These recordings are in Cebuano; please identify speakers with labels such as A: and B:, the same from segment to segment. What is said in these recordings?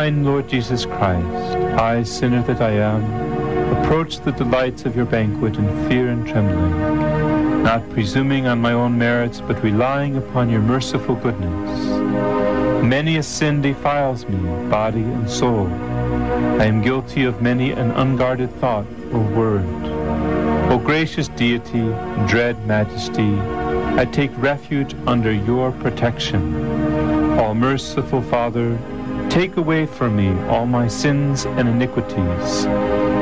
A: Divine Lord Jesus Christ, I, sinner that I am, approach the delights of your banquet in fear and trembling, not presuming on my own merits, but relying upon your merciful goodness. Many a sin defiles me, body and soul. I am guilty of many an unguarded thought or word. O gracious deity, dread majesty, I take refuge under your protection. All merciful Father, take away from me all my sins and iniquities.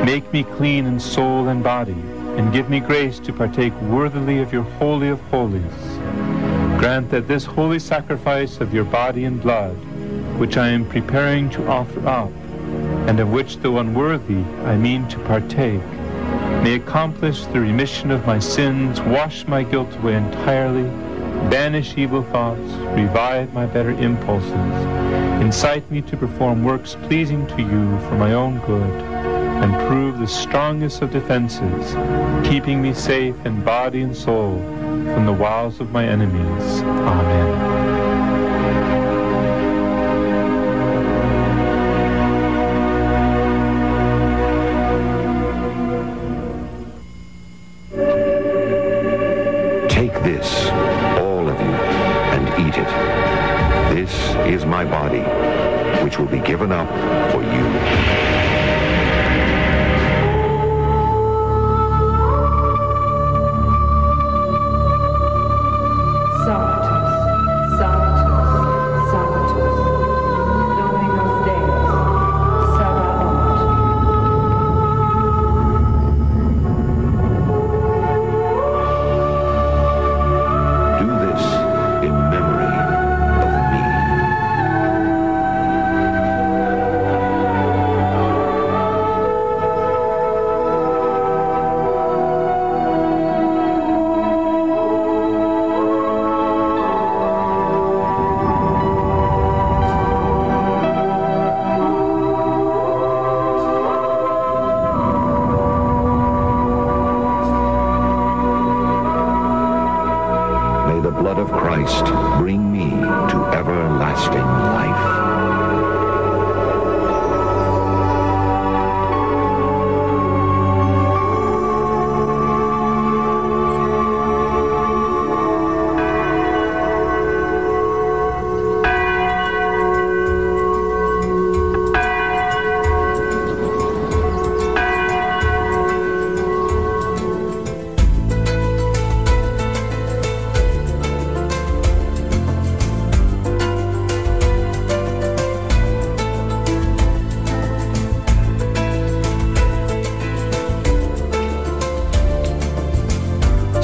A: Make me clean in soul and body, and give me grace to partake worthily of your holy of holies. Grant that this holy sacrifice of your body and blood, which I am preparing to offer up, and of which though unworthy I mean to partake, may accomplish the remission of my sins, wash my guilt away entirely, banish evil thoughts, revive my better impulses, incite me to perform works pleasing to you for my own good, and prove the strongest of defenses, keeping me safe in body and soul from the wiles of my enemies. Amen.
B: Take this, all of you, and eat it. This is my body, which will be given up for you.
C: Sanctus, Sanctus, Sanctus, Dominus Deus, Sabaoth.
B: Do this in memory of me. May the blood of Christ bring me to everlasting life.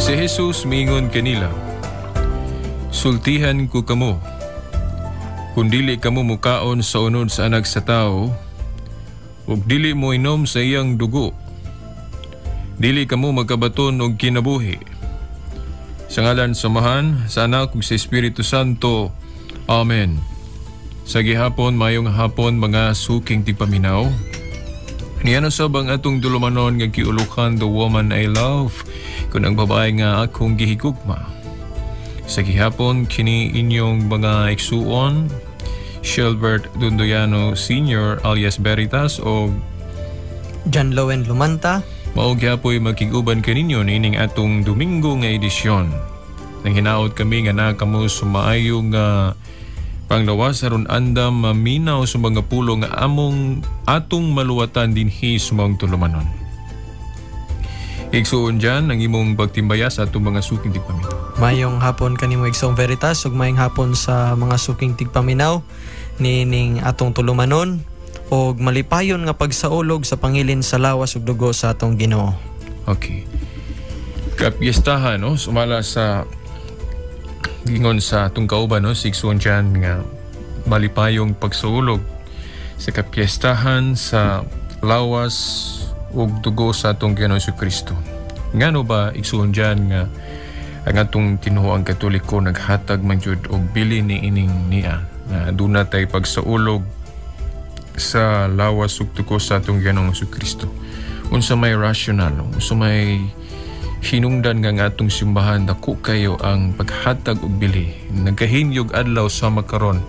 D: Si Jesus miingon kanila, "Sultihan ko kamo, kung dili kamo mukaon sa unod sa anak sa tao, ug dili mo inom sa iyang dugo, dili kamo magkabaton og kinabuhi." Sa ngalan sa Amahan, sa Anak ug sa Espiritu Santo. Amen. Sa gihapon, mayong hapon mga suking tigpaminaw. Niano sab ang atong dulumanon nga giulukan The Woman I Love, kun ang babae nga akong gihigugma. Sa gihapon kini inyong mga igsuon, Shelbert Dundoyano Sr. alias Veritas o
E: John Lowen Lumanta.
D: Mao gyapoy magkiguban kaninyo niining atong Domingo nga edisyon. Nang hinaot kami nga naa kamo sa maayong panglawas aron andam maminaw sa mga pulo nga among atong maluwatan dinhi sa maong tulumanon. Igsuon dyan ang imong pagtimbaya sa atong mga suking tigpaminaw.
E: Mayong hapon kanimo Igsoong Veritas ug mayong hapon sa mga suking tigpaminaw niining atong tulumanon og malipayon nga pagsaulog sa pangilin sa lawas ug dugo sa atong Ginoo.
D: Okay. Kapiestahan, no? Sumala sa gingon sa atong kauban, no? Si Igsoon dyan nga malipayong pagsaulog sa kapiestahan sa lawas ug dugo sa atong Ginoong Hesukristo. Ngano ba igsuon dyan nga ang atong tinuoang Katoliko naghatag man jud og bili ni ining niya na aduna tay pagsaulog sa lawas ug dugo sa atong Ginoong Hesukristo? Unsa may rational, unsa may hinungdan nga ang atong simbahan dako kayo ang paghatag og bili, nagkahinyog adlaw sa makaron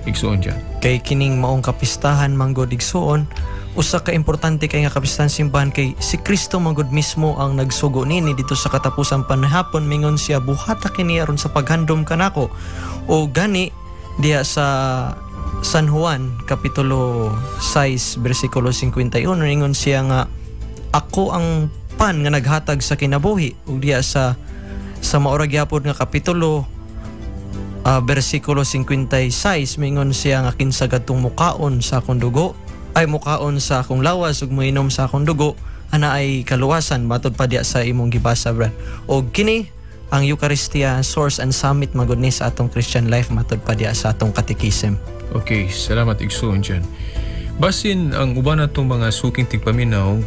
D: igsuon dyan?
E: Kay kining maong kapistahan manggod, igsuon, usa ka importante kay nga kapistahan simbahan kay si Kristo manggod mismo ang nagsugo nini dito sa katapusan panihapon. Mingon siya, "Buhata kini aron sa paghandom kanako." O gani diha sa San Juan kapitulo 6 bersikulo 51, ingon siya nga ako ang pan nga naghatag sa kinabuhi. Ug diha sa maura gyapon nga kapitulo, bersikulo 56, mingon siya nga kinsa gadtong mukaon sa akong dugo, ay mukaon sa akong lawas ug moinom sa akong dugo, ana ay kaluwasan, matod pa diha sa imong gibasa, Brad. Og kini ang Eucharistia, source and summit magud ni sa atong Christian life matod pa diha sa atong katekism.
D: Okay, salamat, igsuon dyan. Basin ang uban natong mga suking tigpaminaw,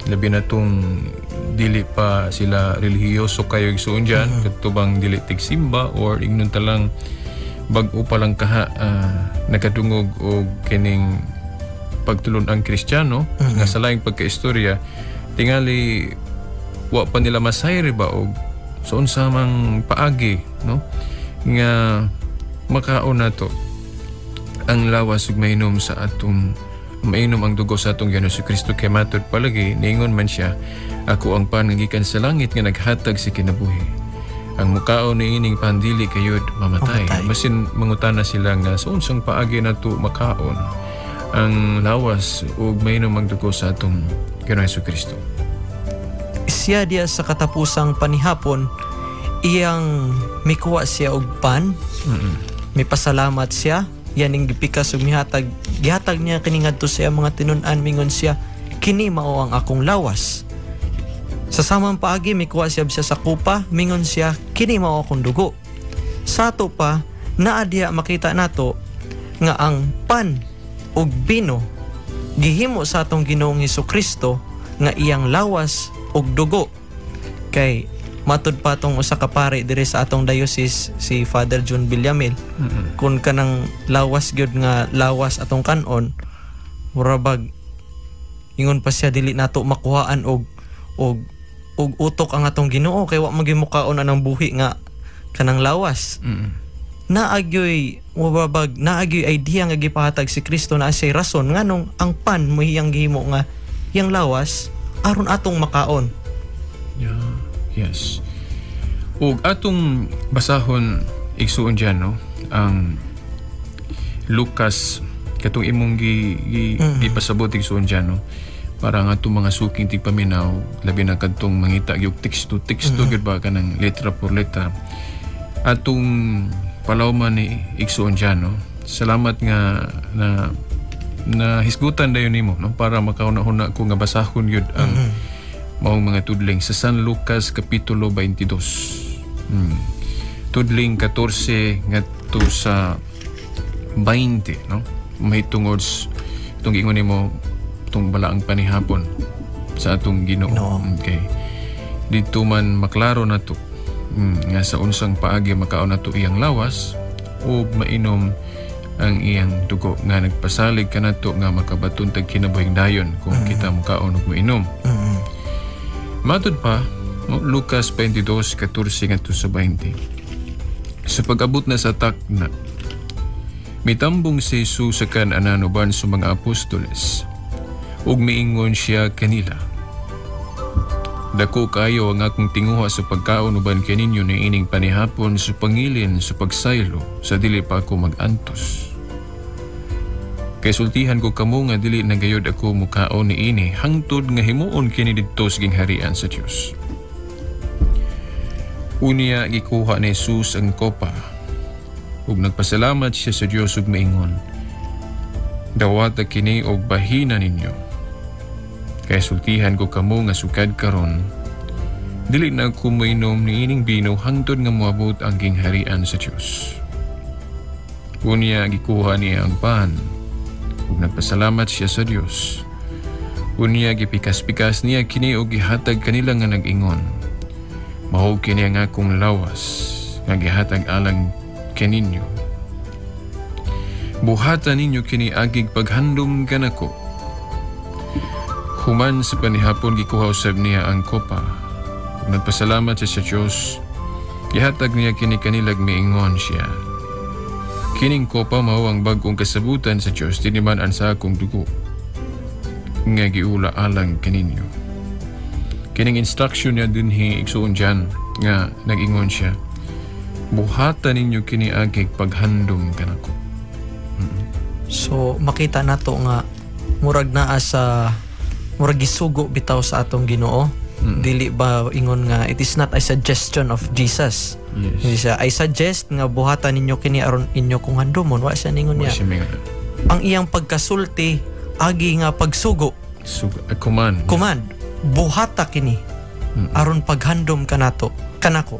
D: labi na tong dili pa sila relihiyoso kayo, igsuon dyan, katubang dili tigsimba or ingnon talang bag-o pa lang kaha nakadungog og kining pagtulon ang Kristiyano nga sa laing pagkaistorya, tingali wa pa nila masayri ba og so unsa mang paagi, no, nga makaon nato ang lawas ug mainom sa atong mainom ang dugo sa atong Ginoong Kristo, kay matud palagi niingon man siya, "Ako ang pan nga gikan sa langit nga naghatag sa kinabuhi. Ang mukaon niining pan dili kayod mamatay."
E: Mamatay.
D: Basin mangutana sila nga sa unsang paagi nato makaon ang lawas ug mainom ang dugo sa atong Ginoong Kristo.
E: Siya diya sa katapusang panihapon, iyang mikuha siya og pan, mipasalamat siya, yaning gipikas ug mihatag, gihatag niya kini ngadto sa iyang mga tinun-an. Mingon siya, "Kini mao ang akong lawas." Sa samang paagi, mikuha siya siya sa kupa, mingon siya, "Kini mao akong dugo." Sa ato pa naa diha makita nato nga ang pan ug bino gihimo sa atong Ginoong Kristo nga iyang lawas ug dugo. Kay matud pa tong usa ka pari diri sa atong diocese, si Father John Villamil, kung kanang lawas gyud nga lawas atong kanon, mura bag ingon pa siya, dili nato makuhaan og utok ang atong Ginoo kay wa man gyud mukaon anang buhi nga kanang lawas. Naagyoy mababag, naagyoy idea nga gipahatag si Kristo, na siya'y rason nganong ang pan mo iyang gihimo nga iyang lawas aron atong makaon.
D: Yeah. Yes. Ug atong basahon, igsuon dyan, no? Ang Lucas katong imong gi gipasabot, igsuon dyan, no? Para ang atong mga suking tigpaminaw, labi na kadtong mangita gyud teksto teksto gyud ba, kanang letra por letra. Atong palawman ni igsuon dyan, no? Salamat nga na na hisgutan dayon nimo, no, para makauna-huna ko nga basahon gyud ang maong mga tudling sa San Lucas kapitulo 22. Tudling 14 ngadto sa 20, no? Mahitungod itong ingon nimo itong balaang panihapon sa atong Ginoo.
E: Ginoo.
D: Okay. Dito man maklaro na to nga sa unsang paagi makaon nato iyang lawas o mainom ang iyang dugo nga nagpasalig kanato nga makabaton tag kinabuhing dayon kung kita mukaon ug mainom. Matud pa, no, Lucas 22:14 ngadto sa 20. Sa pag-abot na sa takna, mitambong si Jesus sa kan-anan uban sa mga apostoles, ug miingon siya kanila, "Dako kayo ang akong tinguha sa pagkaon uban kaninyo niining panihapon sa pangilin sa pagsaylo sa dili pa ako mag-antos. Kay sultihan ko kamo nga dili na gayod ako mukaon niini hangtod nga himuon kini didto sa gingharian sa Dios." Unya gikuha ni Jesus ang kopa ug nagpasalamat siya sa Dios ug miingon, "Dawata kini og bahina ninyo. Kay sultihan ko kamo nga sukad karon dili na ako moinom niining bino hangtod nga moabot ang gingharian sa Dios." Unya gikuha niya ang pan ug nagpasalamat siya sa Dios. Unya gipikas-pikas niya kini og gihatag kanila nga nag-ingon, "Mao kini ang akong lawas nga gihatag alang kaninyo. Buhata ninyo kini agig paghandom kanako." Human sa panihapon, gikuha usab niya ang kopa. Ug nagpasalamat siya sa Dios, gihatag niya kini kanilag miingon siya, Kining kopa mao ang bag-ong kasabutan sa Dios, tiniman-an sa akong dugo nga giula alang kaninyo. Kining instruction niya dinhi, igsuon dyan, nga nag-ingon siya, buhatan ninyo kini agig paghandom kanako.
E: So makita nato nga murag naa sa murag gisugo bitaw sa atong Ginoo. Dili ba ingon nga it is not a suggestion of Jesus. Hindi siya I suggest nga buhatan ninyo kini aron inyo kong handomon, wa siya ningon
D: Wa
E: niya.
D: siya mingon.
E: Ang iyang pagkasulti agi nga pagsugo,
D: Sugo, a command.
E: Command, buhata kini aron paghandom kanato kanako.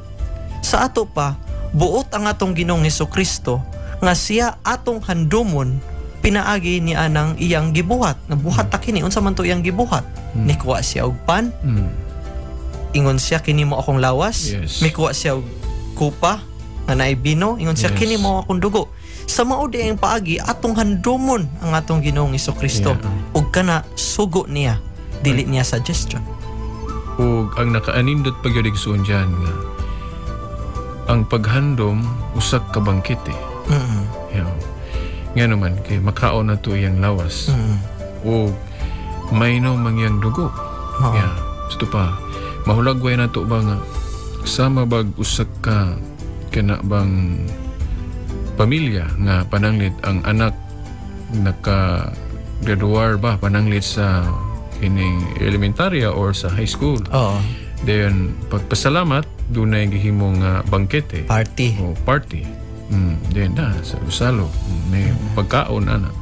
E: Sa ato pa buot ang atong Ginoong Hesukristo nga siya atong handomon pinaagi ni anang iyang gibuhat. Nga buhat ta kini, unsa man to iyang gibuhat? Nikuha siya og pan, ingon siya kini mo akong lawas. Mikuha siya og kupa nga naay bino, ingon siya kini mo akong dugo. Sa mao di ang paagi atong handomon ang atong Ginoong Hesukristo. Ug kana sugo niya, dili niya suggestion.
D: Ug ang nakaanindot pa gyud, igsuon dyan, nga ang paghandom usa ka bangkete. Yeah. Nga naman kay makaon na to iyang lawas. O mainom ang iyang dugo.
E: Oo.
D: Yeah. Ito pa, mahulagway na to ba nga sama bag usa ka kana bang pamilya nga pananglit ang anak naka graduar ba pananglit sa kining elementarya or sa high school.
E: Oo.
D: Then pagpasalamat dunay gihimong bangkete
E: Party.
D: o party. Then na sa usalo may pagkaon ana.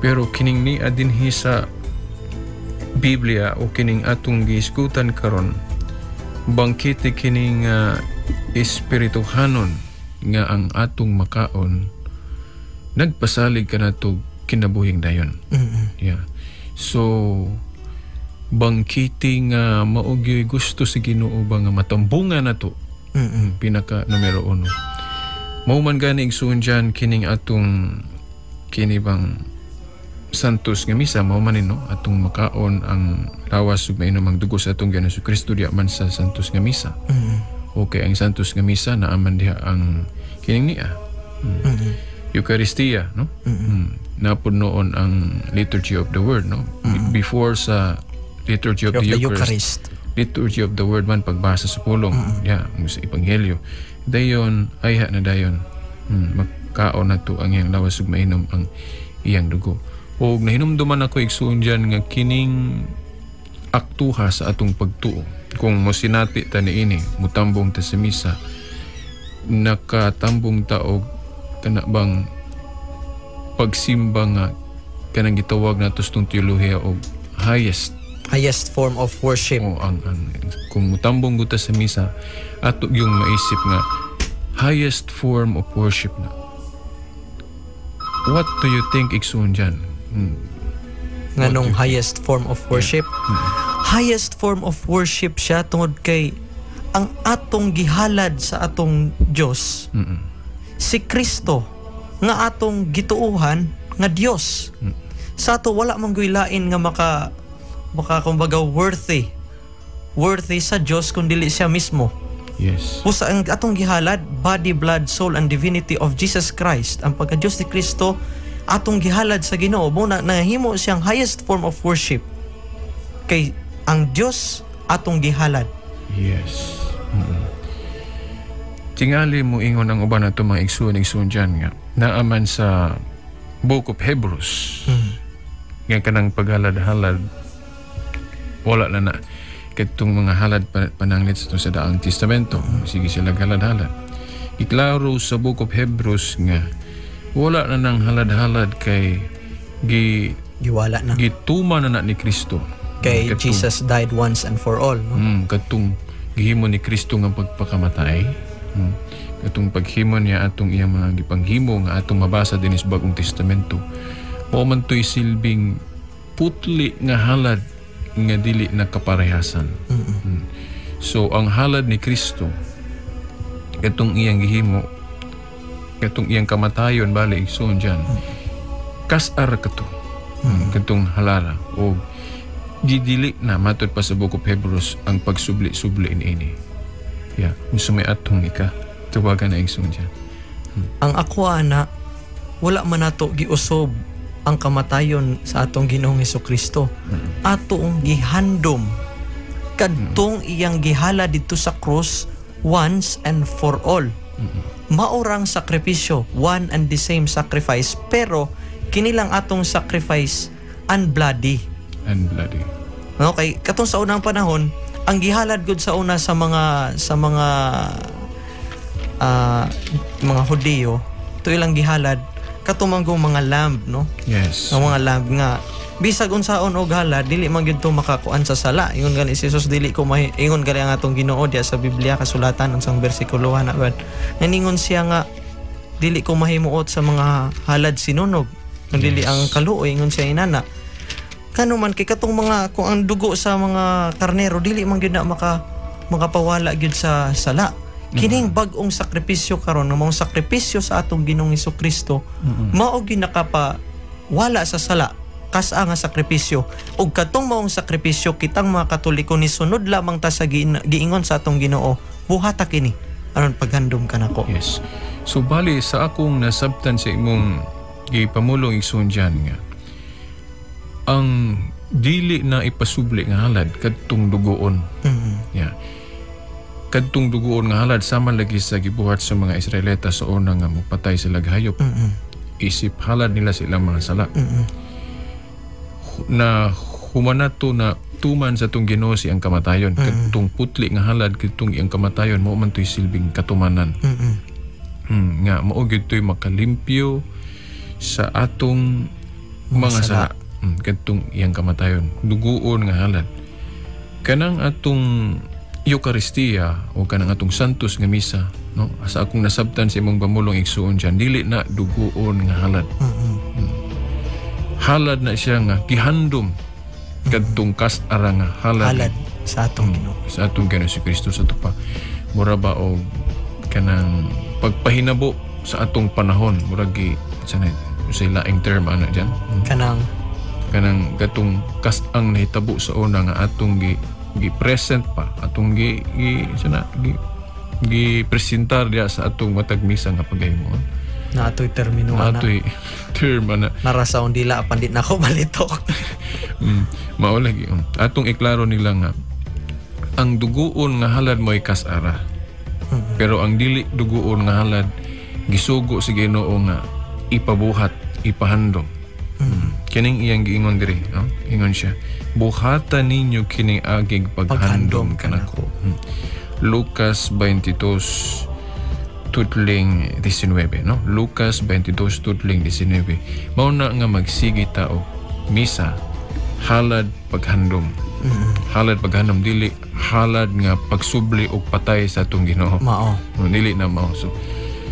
D: Pero kining niya dinhi sa Biblia o kining atong gihisgutan karon, bangkete kining espirituhanon nga ang atong makaon nagpasalig kanato kinabuhing dayon. Yeah. So bangkete nga mao gyud gusto sa Ginoo ba nga matambungan nato. Pinaka numero uno. Mao man gani, igsuon dyan, kining atong kini bang Santos nga misa, mao man ni, no, atong makaon ang lawas ug mainom ang dugo sa atong Ginoong Kristo diya man sa Santos nga misa. Okay, ang Santos nga misa naaman diha ang kining niya. Eucharistia, no? Napod noon ang Liturgy of the Word, no? Before sa Liturgy of
E: Of
D: the
E: the
D: Eucharist,
E: Eucharist.
D: Liturgy of the Word man, pagbasa sa pulong, yeah, sa Ebanghelyo. Dayon ayha na dayon. Makaon na to ang iyang lawas ug mainom ang iyang dugo. Og nahinumduman ako, igsuon diyan, nga kining aktuha sa atong pagtuo. Kung mosinati ta niini, mutambong ta sa misa, nakatambong ta og kana bang pagsimba nga kanang gitawag nato sa teolohiya og highest
E: Highest form of worship.
D: O ang kung mutambong guta sa misa, ato yung maisip nga highest form of worship na. What do you think, igsuon dyan?
E: Nganong highest form of worship? Highest form of worship siya tungod kay ang atong gihalad sa atong Dios si Kristo nga atong gituohan nga Dios. Sa ato wala man gyud lain nga maka maka kumbaga worthy worthy sa Dios kun dili siya mismo. Busa ang atong gihalad, body, blood, soul, and divinity of Jesus Christ, ang pagka-Diyos ni Kristo, atong gihalad sa Ginoo, mo na nahimo siyang highest form of worship. Kay ang Dios atong gihalad.
D: Yes. Tingali mo ingon ang uban nato mga igsuon igsuon dyan nga naaman sa Book of Hebrews nga kanang paghalad-halad wala na na katong mga halad pananglit sa sa Daang Testamento, sige sila halad-halad. Iklaro sa Book of Hebrews nga wala na nang halad-halad kay gi
E: Giwala na.
D: gituma na na ni Kristo.
E: Kay
D: Katong-
E: Jesus died once and for all. No?
D: Katong gihimo ni Kristo nga pagpakamatay. Katong paghimo niya atong iyang mga gipanghimo nga atong mabasa dinhi sa Bagong Testamento. Mao man to'y silbing putli nga halad nga dili na kaparehasan. So ang halad ni Kristo, katong iyang gihimo, katong iyang kamatayon bali, igsoon dyan. Kas-ar kato. Katong halara o gidili na matod pa sa Book of Hebrews ang pagsubli-subli niini. Yeah, unsa may atong ika tawagan na igsoon dyan.
E: Ang ako ana, wala man nato giusob ang kamatayon sa atong Ginoong Kristo. Atong gihandom kadtong iyang gihala didto sa cross once and for all. Maurang sakripisyo, one and the same sacrifice, pero kinilang atong sacrifice unbloody.
D: And bloody.
E: Okay, katong sa unang panahon, ang gihalad gud sa una sa mga Hudiyo, ito ilang gihalad katong manggong mga lamb, no?
D: Yes.
E: Ang mga lamb nga bisag unsaon og halad, dili man gyud to makakuan sa sala. Ingon gani si Jesus, dili ko mahi, ingon gani ang atong Ginoo diya sa Biblia kasulatan, unsang bersikulo na ba. Nganingon siya nga dili ko mahimuot sa mga halad sinunog kung dili ang kaluoy, ingon siya inana. Kano man kay katong mga kung ang dugo sa mga karnero, dili man gyud na makapawala gyud sa sala. Kining bag-ong sakripisyo karon nga maong sakripisyo sa atong Ginoong Kristo, mao gyud nakapawala sa sala kas-a nga sakripisyo. Ug katong maong sakripisyo, kitang mga Katoliko ni sunod lamang ta sa giingon sa atong Ginoo, buhata kini aron paghandom kanako.
D: Yes. So bali sa akong nasabtan sa imong gipamulong, igsoon dyan, nga ang dili na ipasubli nga halad kadtong dugoon. Yeah. Kadtong dugoon nga halad sama lagi sa gibuhat sa mga Israelita sa una nga mopatay sila hayop. Isip halad nila sa ilang mga sala. Na humanato na tuman sa atong Ginoo si ang kamatayon. Kadtong putli nga halad kadtong iyang kamatayon mao man to'y silbing katumanan. Nga mao gyud to'y makalimpyo sa atong mga
E: sala.
D: sala. Kadtong iyang kamatayon. Duguon nga halad. Kanang atong Eukaristiya o kanang atong Santos nga misa, no? Sa akong nasabtan sa imong pamulong, igsuon dyan, dili na duguon nga halad. Halad na siya nga gihandom kadtong kas-ara nga halad,
E: Halad sa atong Ginoo.
D: Sa atong Ginoo si Kristo sa tupa. Mura ba og kanang pagpahinabo sa atong panahon, murag gi sa sa laing term ana diyan.
E: Kanang
D: Kanang katong kas-ang nahitabo sa una nga atong gi gi present pa, atong gi gi sana gi gi presentar diya sa atong matag misa nga paghahimon.
E: Na atoy termino ana.
D: Atoy term ana.
E: Nara sa akong dila apan di na ako malitok.
D: Mao lagi. Atong iklaro nila nga ang duguon nga halad mo'y kas-ara. Pero ang dili duguon nga halad, gisugo sa Ginoo nga ipabuhat, ipahandom. Kining iyang giingon diri, no? Ingon siya, buhata ninyo kining agig
E: paghandom
D: paghandom kanako. Lucas 22 tutling 19, no? Lucas 22 tutling 19. Mao na nga magsige ta og misa, halad paghandom. Halad paghandom, dili halad nga pagsubli og patay sa atong Ginoo.
E: Mao.
D: No, dili na mao.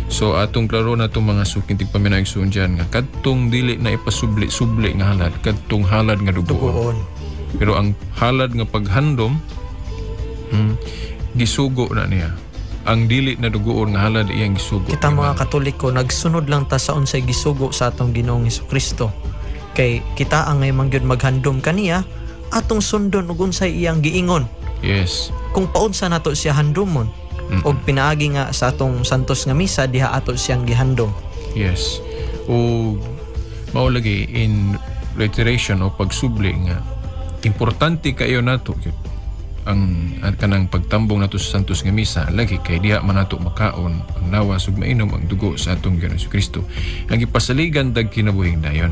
D: So atong klaro na itong mga suking tigpaminaw, igsuon dyan, nga kadtong dili na ipasubli subli nga halad, kadtong halad nga dugoon.
E: Dugoon.
D: Pero ang halad nga paghandom, gisugo na niya. Ang dili na dugoon nga halad, iyang gisugo.
E: Kita mga Katoliko, nagsunod lang ta sa unsay gisugo sa atong Ginoong Kristo. Kay kita ang ngay mangyud maghandom kaniya, atong sundon ug unsay iyang giingon. Kung paunsa nato siya handomon og pinaagi nga sa atong Santos nga Misa diha ato siyang gihandom.
D: Yes. O mao lagi in reiteration o pagsubli nga importante kayo nato gyud ang kanang pagtambong nato sa Santos nga Misa lagi kay diha man nato makaon ang lawas ug mainom ang dugo sa atong Ginoong Kristo ang gipasaligan dag kinabuhing dayon.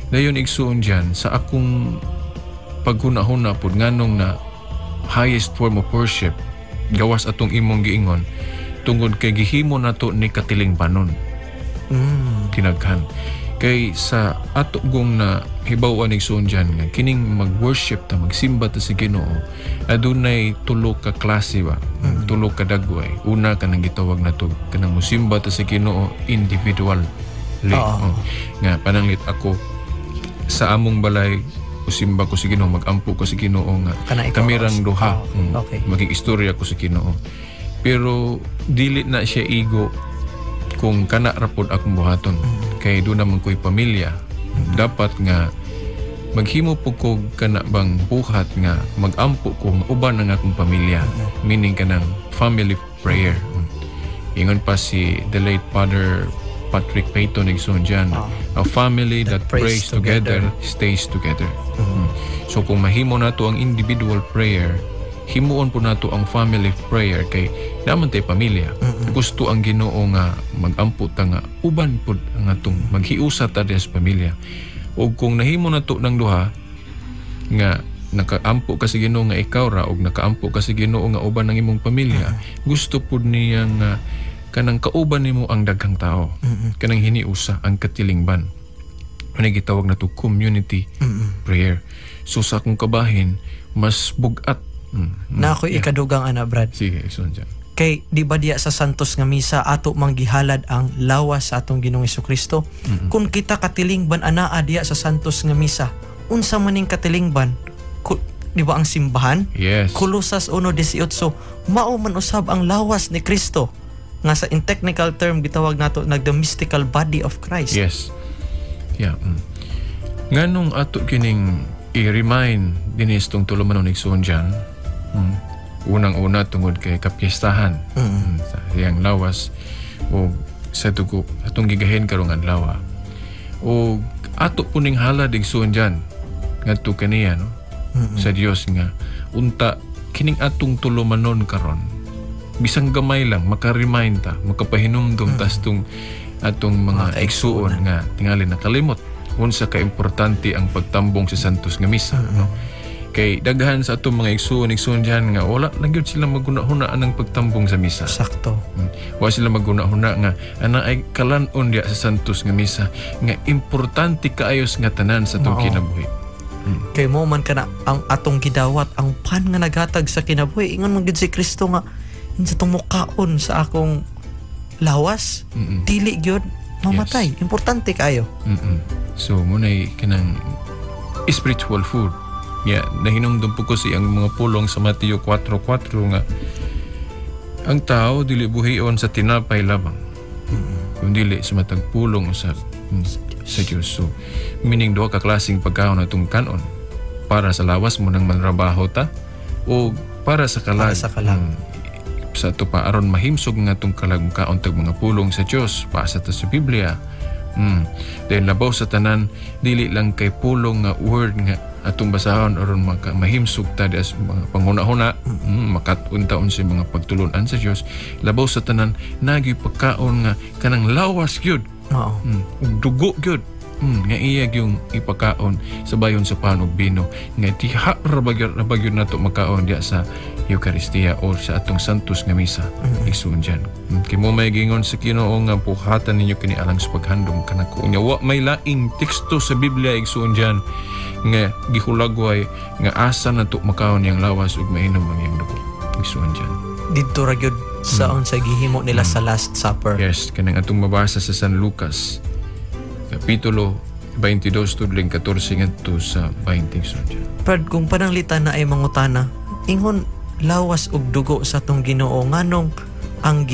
D: Dayon, igsuon diyan, sa akong paghuna-huna pud nganong na highest form of worship gawas atong imong giingon, tungod kay gihimo nato ni katilingbanon kinaghan kay sa ato gong na hibaw-an, igsuon dyan, nga kining mag-worship ta, magsimba ta sa Ginoo, adunay tulo ka klase ba, tulo ka dagway. Una, kanang gitawag nato kanang musimba ta sa Ginoo individual.
E: Oo.
D: Oh, nga pananglit ako sa among balay, usimba ko sa Ginoo, magampo ko sa Ginoo nga
E: Kana ikaw,
D: kami rang duha. Magig-istorya ko sa Ginoo, pero dili na siya igo kung kana ra pod akong buhaton kay doon naman ko'y pamilya. Dapat nga maghimo po ko kana bang buhat nga magampo ko nga uban ang akong pamilya, meaning kanang family prayer. Ingon pa si the late Father Patrick Peyton, igsoon dyan, "A family that prays together stays together." So kung mahimo nato ang individual prayer, himuon po nato ang family prayer kay naman tay pamilya. Gusto ang Ginoo nga magampo ta nga uban pud ang atong maghiusa ta diha sa pamilya. Ug kung nahimo nato ng duha nga nakaampo ka sa Ginoo nga ikaw ra ug nakaampo ka sa Ginoo nga uban ang imong pamilya, gusto pud niya nga kanang kauban nimo ang daghang tao. Kanang hiniusa ang katilingban. Ano gitawag nato community prayer. So sa akong kabahin, mas bugat.
E: Na ako'y ikadugang ana, Brad.
D: Sige, igsoon dyan.
E: Kay di ba diya sa Santos nga Misa ato manggihalad ang lawas sa atong Ginoong Kristo? Kung kita katilingban anaa diya sa Santos nga Misa, unsa maning katilingban? Di ba ang simbahan?
D: Yes.
E: Kolosas 1:18, mao man usab ang lawas ni Kristo nga sa in technical term gitawag nato nag the mystical body of Christ.
D: Yes. Yeah. Nganong ato kining i-remind dinis tong tulumanon igsoon dyan? Unang-una tungod kay kapiestahan. Sa iyang lawas o sa dugo atong gigahin karong adlaw. O ato puning halad igsoon dyan ngadto kaniya, no? Sa Dios nga unta kining atong tulumanon karon bisang gamay lang maka-remind ta, makapahinumdum tas tong atong mga igsuon nga tingali nakalimot unsa ka importante ang pagtambong sa Santos nga Misa, no? Kay daghan sa atong mga igsuon diyan nga wala na gyud sila maguna-huna anang pagtambong sa misa.
E: Sakto.
D: Wala sila maguna-huna nga ana ay kalan-on diya sa Santos nga Misa nga importante kaayos nga tanan sa atong kinabuhi.
E: Kay mo man kana ang atong gidawat ang pan nga naghatag sa kinabuhi. Ingon man gyud si Kristo nga insa tong mukaon sa akong lawas, dili gyud mamatay.
D: Yes.
E: Importante kaayo.
D: So munay kanang spiritual food. Yeah, nahinumdum po ko sa iyang mga pulong sa Mateo 4:4 nga ang tao dili buhion sa tinapay lamang, kundi sa matag pulong usab sa Dios. So, meaning duha ka klaseng pagkaon atong kanon, para sa lawas mo nang manrabaho ta o para sa kalag.
E: Para sa kalag.
D: Sa ato pa aron mahimsog nga atong kalag kaon tag mga pulong sa Dios, basa ta sa Biblia. Then labaw sa tanan dili lang kay pulong nga word nga atong basahon aron mahimsog ta di as mga panghuna-huna, makat-un taon sa mga pagtulunan sa Dios. Labaw sa tanan nagi pagkaon nga kanang lawas gyud.
E: Oo.
D: Ug dugo gyud. Nga iya gyung ipakaon sa bayon sa pan ug bino nga diha ra ba gyud nato makaon diha sa Eucharistia or sa atong Santos nga Misa. Igsuon dyan. Kay mo may gingon sa Ginoo nga buhatan ninyo kini alang sa paghandom kanako. Unya wa may laing teksto sa Biblia igsuon dyan nga gihulagway nga asa nato makaon yang lawas ug mainom ang iyang dugo. Igsuon dyan.
E: Didto ra gyud sa unsa gihimo nila sa Last Supper.
D: Yes, kanang atong mabasa sa San Lucas Kapitulo 22 tudling 14 ngadto sa 20 igsuon dyan.
E: Brad, kung pananglitan na ay mangutana, ingon lawas ug dugo sa atong Ginoo nganong ang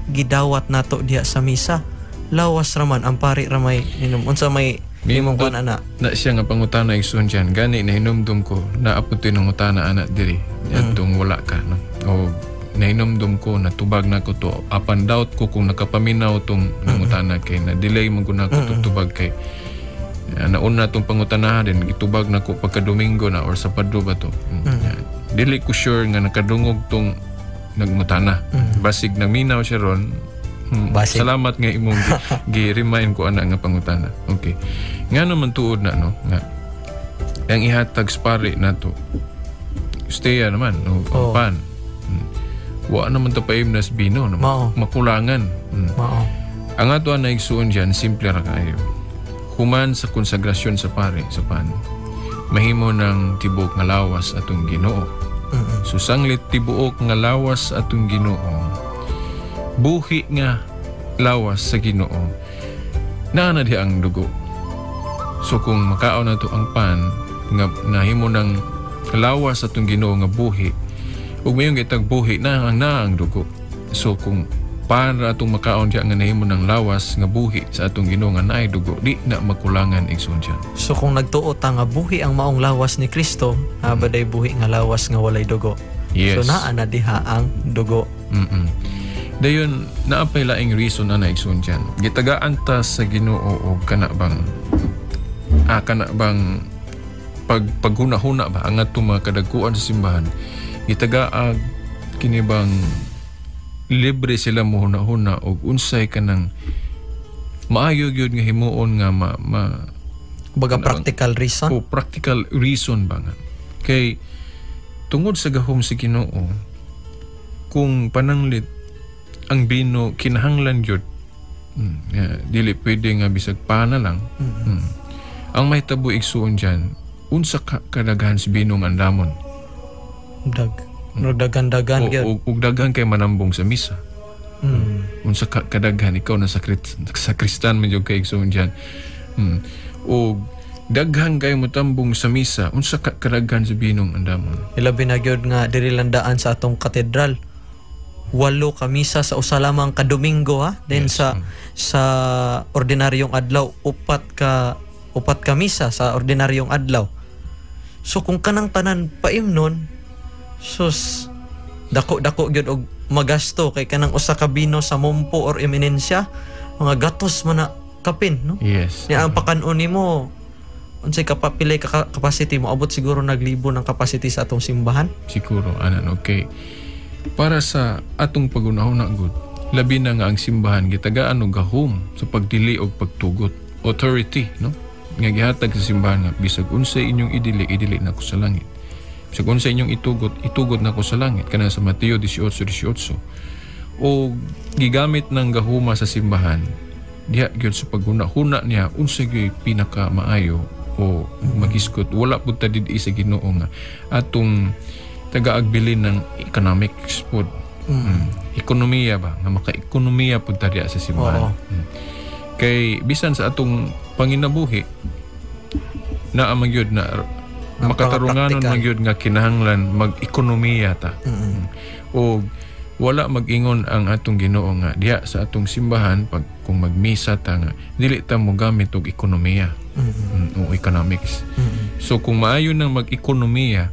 E: gidawat nato diha sa misa, lawas raman ang pari ramay inom unsa may imong kuan ana.
D: Na siya nga pangutana igsuon dyan. Gani nahinumdum ko na aputoy nangutana ana diri adtong wala ka, no? O nahinumdum ko natubag na ko to, apan doubt ko kung nakapaminaw tong nangutana kay na delay man gud nako to tubag kay nauna tong pangutana din gitubag nako pagka Domingo na or Sabado ba to. Dili ko sure nga nakadungog tong nagmutana. Basig naminaw siya ron.
E: Basig.
D: Salamat nga imong gi-remind ko ana nga pangutana. Okay. Nga naman tuod na, no, nga ang ihatag sa pari nato. Steya naman no, ang pan. Wa naman ta paimnas bino, no? Makulangan.
E: Mao.
D: Ang ato ang naigsuon diyan simple ra kaayo. Human sa konsagrasyon sa pari sa pan, mahimo ng tibuok nga lawas atong Ginoo. So sanglit tibuok nga lawas atong Ginoo, buhi nga lawas sa Ginoo, naa na diha ang dugo. So kung makaon nato ang pan nga nahimo ng lawas atong Ginoo nga buhi, ug mayong gitag buhi na ang naa ang dugo. So kung para atong makaon diya nga nahimo ng lawas nga buhi sa atong Ginoo nga naay dugo, di na makulangan igsoon siya.
E: So kung nagtuo ta nga buhi ang maong lawas ni Kristo, abaday buhi nga lawas nga walay dugo.
D: Yes.
E: So naa na diha ang dugo.
D: Dayon naapay laing reason na naigsoon dyan. Gitagaan ta sa Ginoo og kana bang paghuna-huna ba ang atong mga kadaguan sa simbahan. Gitagaag kini bang libre sila mohuna-huna og unsay kanang maayo gyud nga himuon nga ma, ma
E: Baga practical reason.
D: O practical reason ba nga. Kay tungod sa gahom sa Ginoo, kung pananglit ang bino kinahanglan gyud, yeah, dili pwede nga bisag pana lang. Ang mahitabo, igsuon, dyan, unsa ka kadaghan sa bino nga andamon?
E: Daghan-daghan gyud.
D: O og daghan kay manambong sa misa. Unsa ka kadaghan, ikaw na sakristan man jud kay, igsuon, dyan. O daghan kay motambong sa misa, unsa ka kadaghan sa binong andamon?
E: Ilabi na gyud nga diri lang daan sa atong katedral. Walo ka misa sa usa lamang ka Domingo, ha. Then sa ordinaryong adlaw, upat ka misa sa ordinaryong adlaw. So kung kanang tanan paimnon, sus, dako-dako gyud og magasto kay kanang usa ka bino sa Mumpo or Eminensya, mga gatos man na kapin, no?
D: Yes.
E: Niya ang pakanon nimo, unsay kapapilay ka capacity mo, abot siguro naglibo ng capacity sa atong simbahan.
D: Siguro anan, okay. Para sa atong pagunahon na gud, labi na nga ang simbahan gitagaan og gahom sa pagdili og pagtugot, authority, no, nga gihatag sa simbahan nga bisag unsay inyong idili, idili nako sa langit, bisag unsay inyong itugot, itugot nako sa langit, kana sa Mateo 18:18. O gigamit ng gahuma sa simbahan diha gyud sa paghuna-huna niya unsa gyud pinaka maayo o magisgot. Wala pud ta didi sa Ginoo nga atong tagaagbilin ng economics pod. Ekonomiya ba nga maka-ekonomiya pud ta diha sa simbahan. Kay bisan sa atong panginabuhi, naa man gyud na makatarunganon
E: practical.
D: Man gyud nga kinahanglan mag-ekonomiya ta. O wala mag-ingon ang atong Ginoo nga diha sa atong simbahan, pag kung magmisa ta, nga dili ta mo gamit og ekonomiya o economics. So kung maayo nang mag-ekonomiya,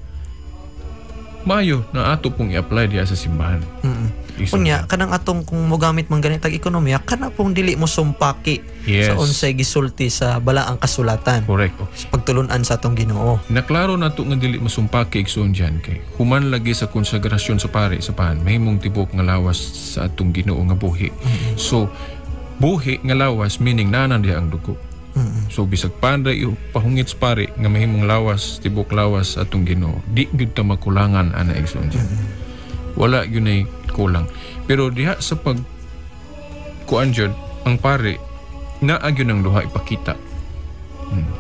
D: maayo na ato pong i-apply diha sa simbahan.
E: Unya kanang atong kung mogamit man ganit ag ekonomiya, kana pong dili mo sumpaki sa unsay gisulti sa balaang kasulatan sa pagtulunan sa atong Ginoo.
D: Naklaro na to nga dili masumpaki, igsoon, diyan kay human lagi sa konsagrasyon sa pare sa pan, mahimong tibok nga lawas sa atong Ginoo nga buhi. So buhi nga lawas, meaning naa na diha ang dugo. So bisag pan ra pahungit sa pare nga mahimong lawas, tibok lawas sa atong Ginoo, di gyud ta makulangan ana, igsoon, diyan. Wala gyud nay kulang. Pero diha sa pag kuan jud ang pare, naa gyud ang duha ipakita.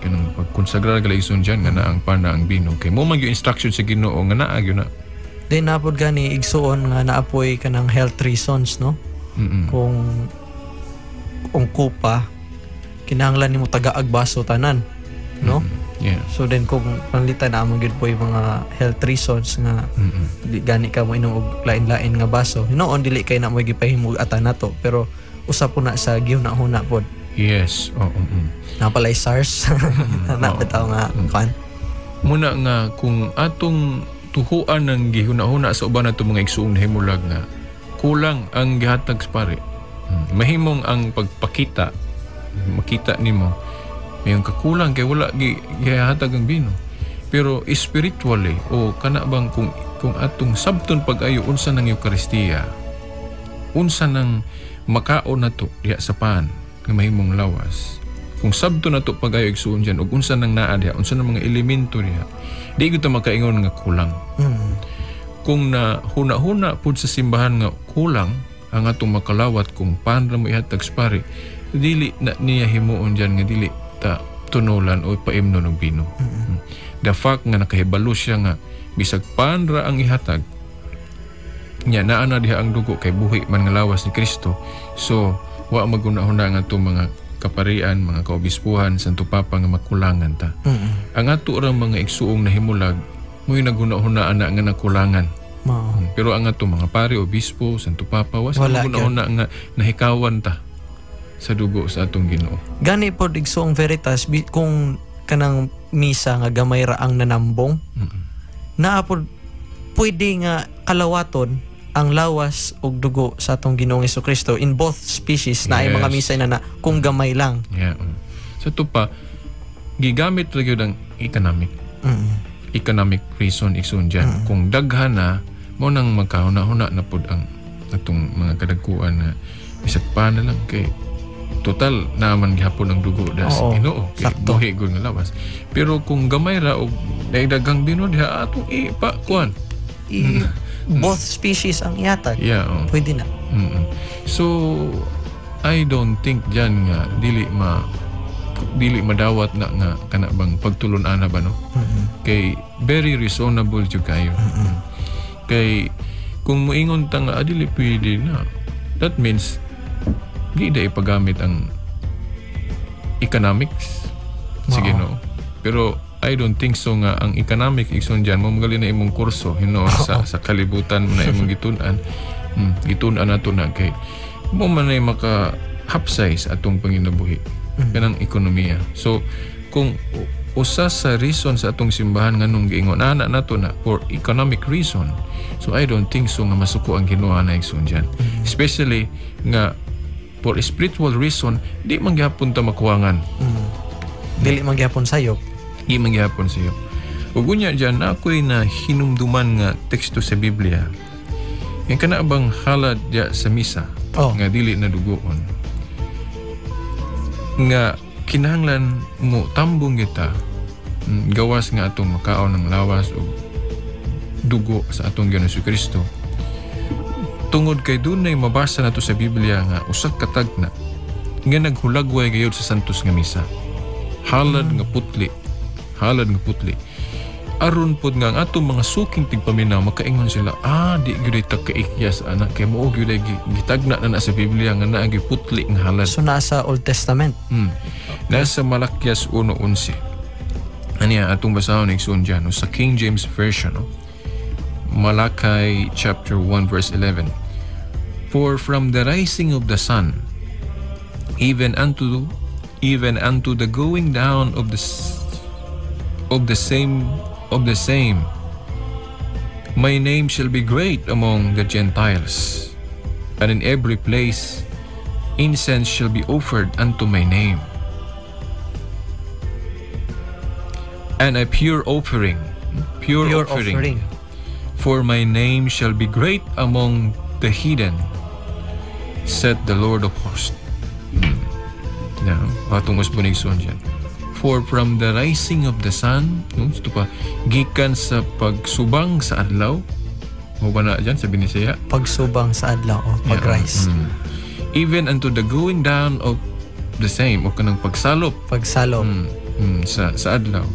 D: Kanang pagkonsagrar gali, igsoon, diyan nga naa ang pan, naa ang bino, kay mo man gyud instruction sa Ginoo nga naa gyud na.
E: Then napod gani, igsuon, nga naapoy kanang health reasons, no? Kung kupa, kinahanglan nimo tagaag baso tanan, no?
D: Yeah.
E: So then kung panlitan na mo gyud po yung mga health reasons nga di gani ka mo inom og lain-lain nga baso. Hinuon dili kay na mo gipahimog ata nato, pero usa po na sa gihuna-huna pod.
D: Yes. Oo.
E: Na palay SARS na bitaw nga kuan.
D: Muna nga kung atong tuhuan ng gihuna-huna sa uban nato mga igsuong nahimulag nga kulang ang gihatag sa pare. Mahimong ang pagpakita, makita nimo mayong kakulang kay wala gihatag ang bino. Pero spiritually o kana bang kung atong sabton pag-ayo unsa ng Eukaristiya, unsa nang makaon nato diha sa pan nga mahimong lawas. Kung sabto nato pag-ayo, igsuon, diyan ug unsa nang naa diha, unsa nang mga elemento diha, di gyud ta makaingon nga kulang. Kung na huna-huna pud sa simbahan nga kulang ang atong makalawat kung pan ra mo ihatag sa pare, dili na niya himuon diyan nga dili ta tunulan o paimnon og bino. The fact nga nakahibalo siya nga bisag pan ra ang ihatag nya, naa na diha ang dugo kay buhi man nga lawas ni Kristo. So wa maghuna-huna nga atong mga kaparian, mga kaobispuhan, Santo Papa nga makulangan ta. Ang ato ra mga igsuong nahimulag mo'y naghuna-huna ana nga nakulangan.
E: Mao.
D: Pero ang ato mga pare, obispo, Santo Papa, wa sa
E: Wala.
D: maghuna-huna nga nahikawan ta sa dugo sa atong Ginoo.
E: Gani pod, igsuong Veritas, kung kanang misa nga gamay ra ang nanambong, naa pod pwede nga kalawaton ang lawas ug dugo sa atong Ginoong Kristo in both species na ay mga misa na kung gamay lang.
D: Yeah. So ito pa, gigamit ra gyud ang economic. Economic reason igsoon dyan. Kung daghan na, mo nang magkahuna-huna na pud ang atong mga kadagkuan na bisag pa na lang kay total naaman gihapon ang dugo da sa Ginoo kay buhi gud nga lawas. Pero kung gamay ra og daghang bino diha atong ipa kuan.
E: Both species ang ihatag.
D: Yeah, oh.
E: Pwede na.
D: So I don't think diyan nga dili madawat na nga kana bang pagtulon-ana ba no? Kay very reasonable jud kayo. Kay kung moingon ta nga dili pwede na, that means di da ipagamit ang economics. Sige no. Pero I don't think so nga ang economic igsoon dyan mo magali na imong kurso hinuon sa kalibutan mo na imong gitun-an. Gitun-an nato na kay mo man ay maka hapsay sa atong panginabuhi kanang ekonomiya. So kung usa sa reason sa atong simbahan nganong giingon ana nato na for economic reason, so I don't think so nga masuko ang Ginoo na igsoon dyan. Especially nga for spiritual reason di man gihapon ta makuwangan.
E: Dili man gihapon sayop.
D: Di man gihapon sayop. Ug unya dyan ako'y na hinumduman nga teksto sa Biblia. Yung kana bang halad diya sa misa nga dili na dugoon. Nga kinahanglan mo tambong kita gawas nga atong makaon ng lawas o dugo sa atong Ginoong Kristo. Tungod kay dunay mabasa nato sa Biblia nga usa ka tagna nga naghulagway gayud sa Santos nga Misa. Halad nga putli. Halad nga putli. Aron pod nga ang atong mga suking tigpaminaw makaingon sila, di gyud ta kaikyas ana kay mao gyud gitagna na sa Biblia nga naa gyud putli nga halad.
E: So nasa Old Testament.
D: Nasa Malakias 1:11. Aniya atong basahon igsoon diyan no, sa King James Version no? Malachi chapter 1 verse 11. For from the rising of the sun even unto the going down of the same my name shall be great among the Gentiles, and in every place incense shall be offered unto my name, and a pure offering, pure offering. For my name shall be great among the heathen, said the Lord of hosts. Now, atong usbon igsoon dyan. For from the rising of the sun, no, ito pa, gikan sa pagsubang sa adlaw, mo ba na dyan sa Binisaya?
E: Pagsubang sa adlaw o pag-rise.
D: Yeah. Even unto the going down of the same, o kanang pagsalop.
E: Pagsalop.
D: Sa adlaw.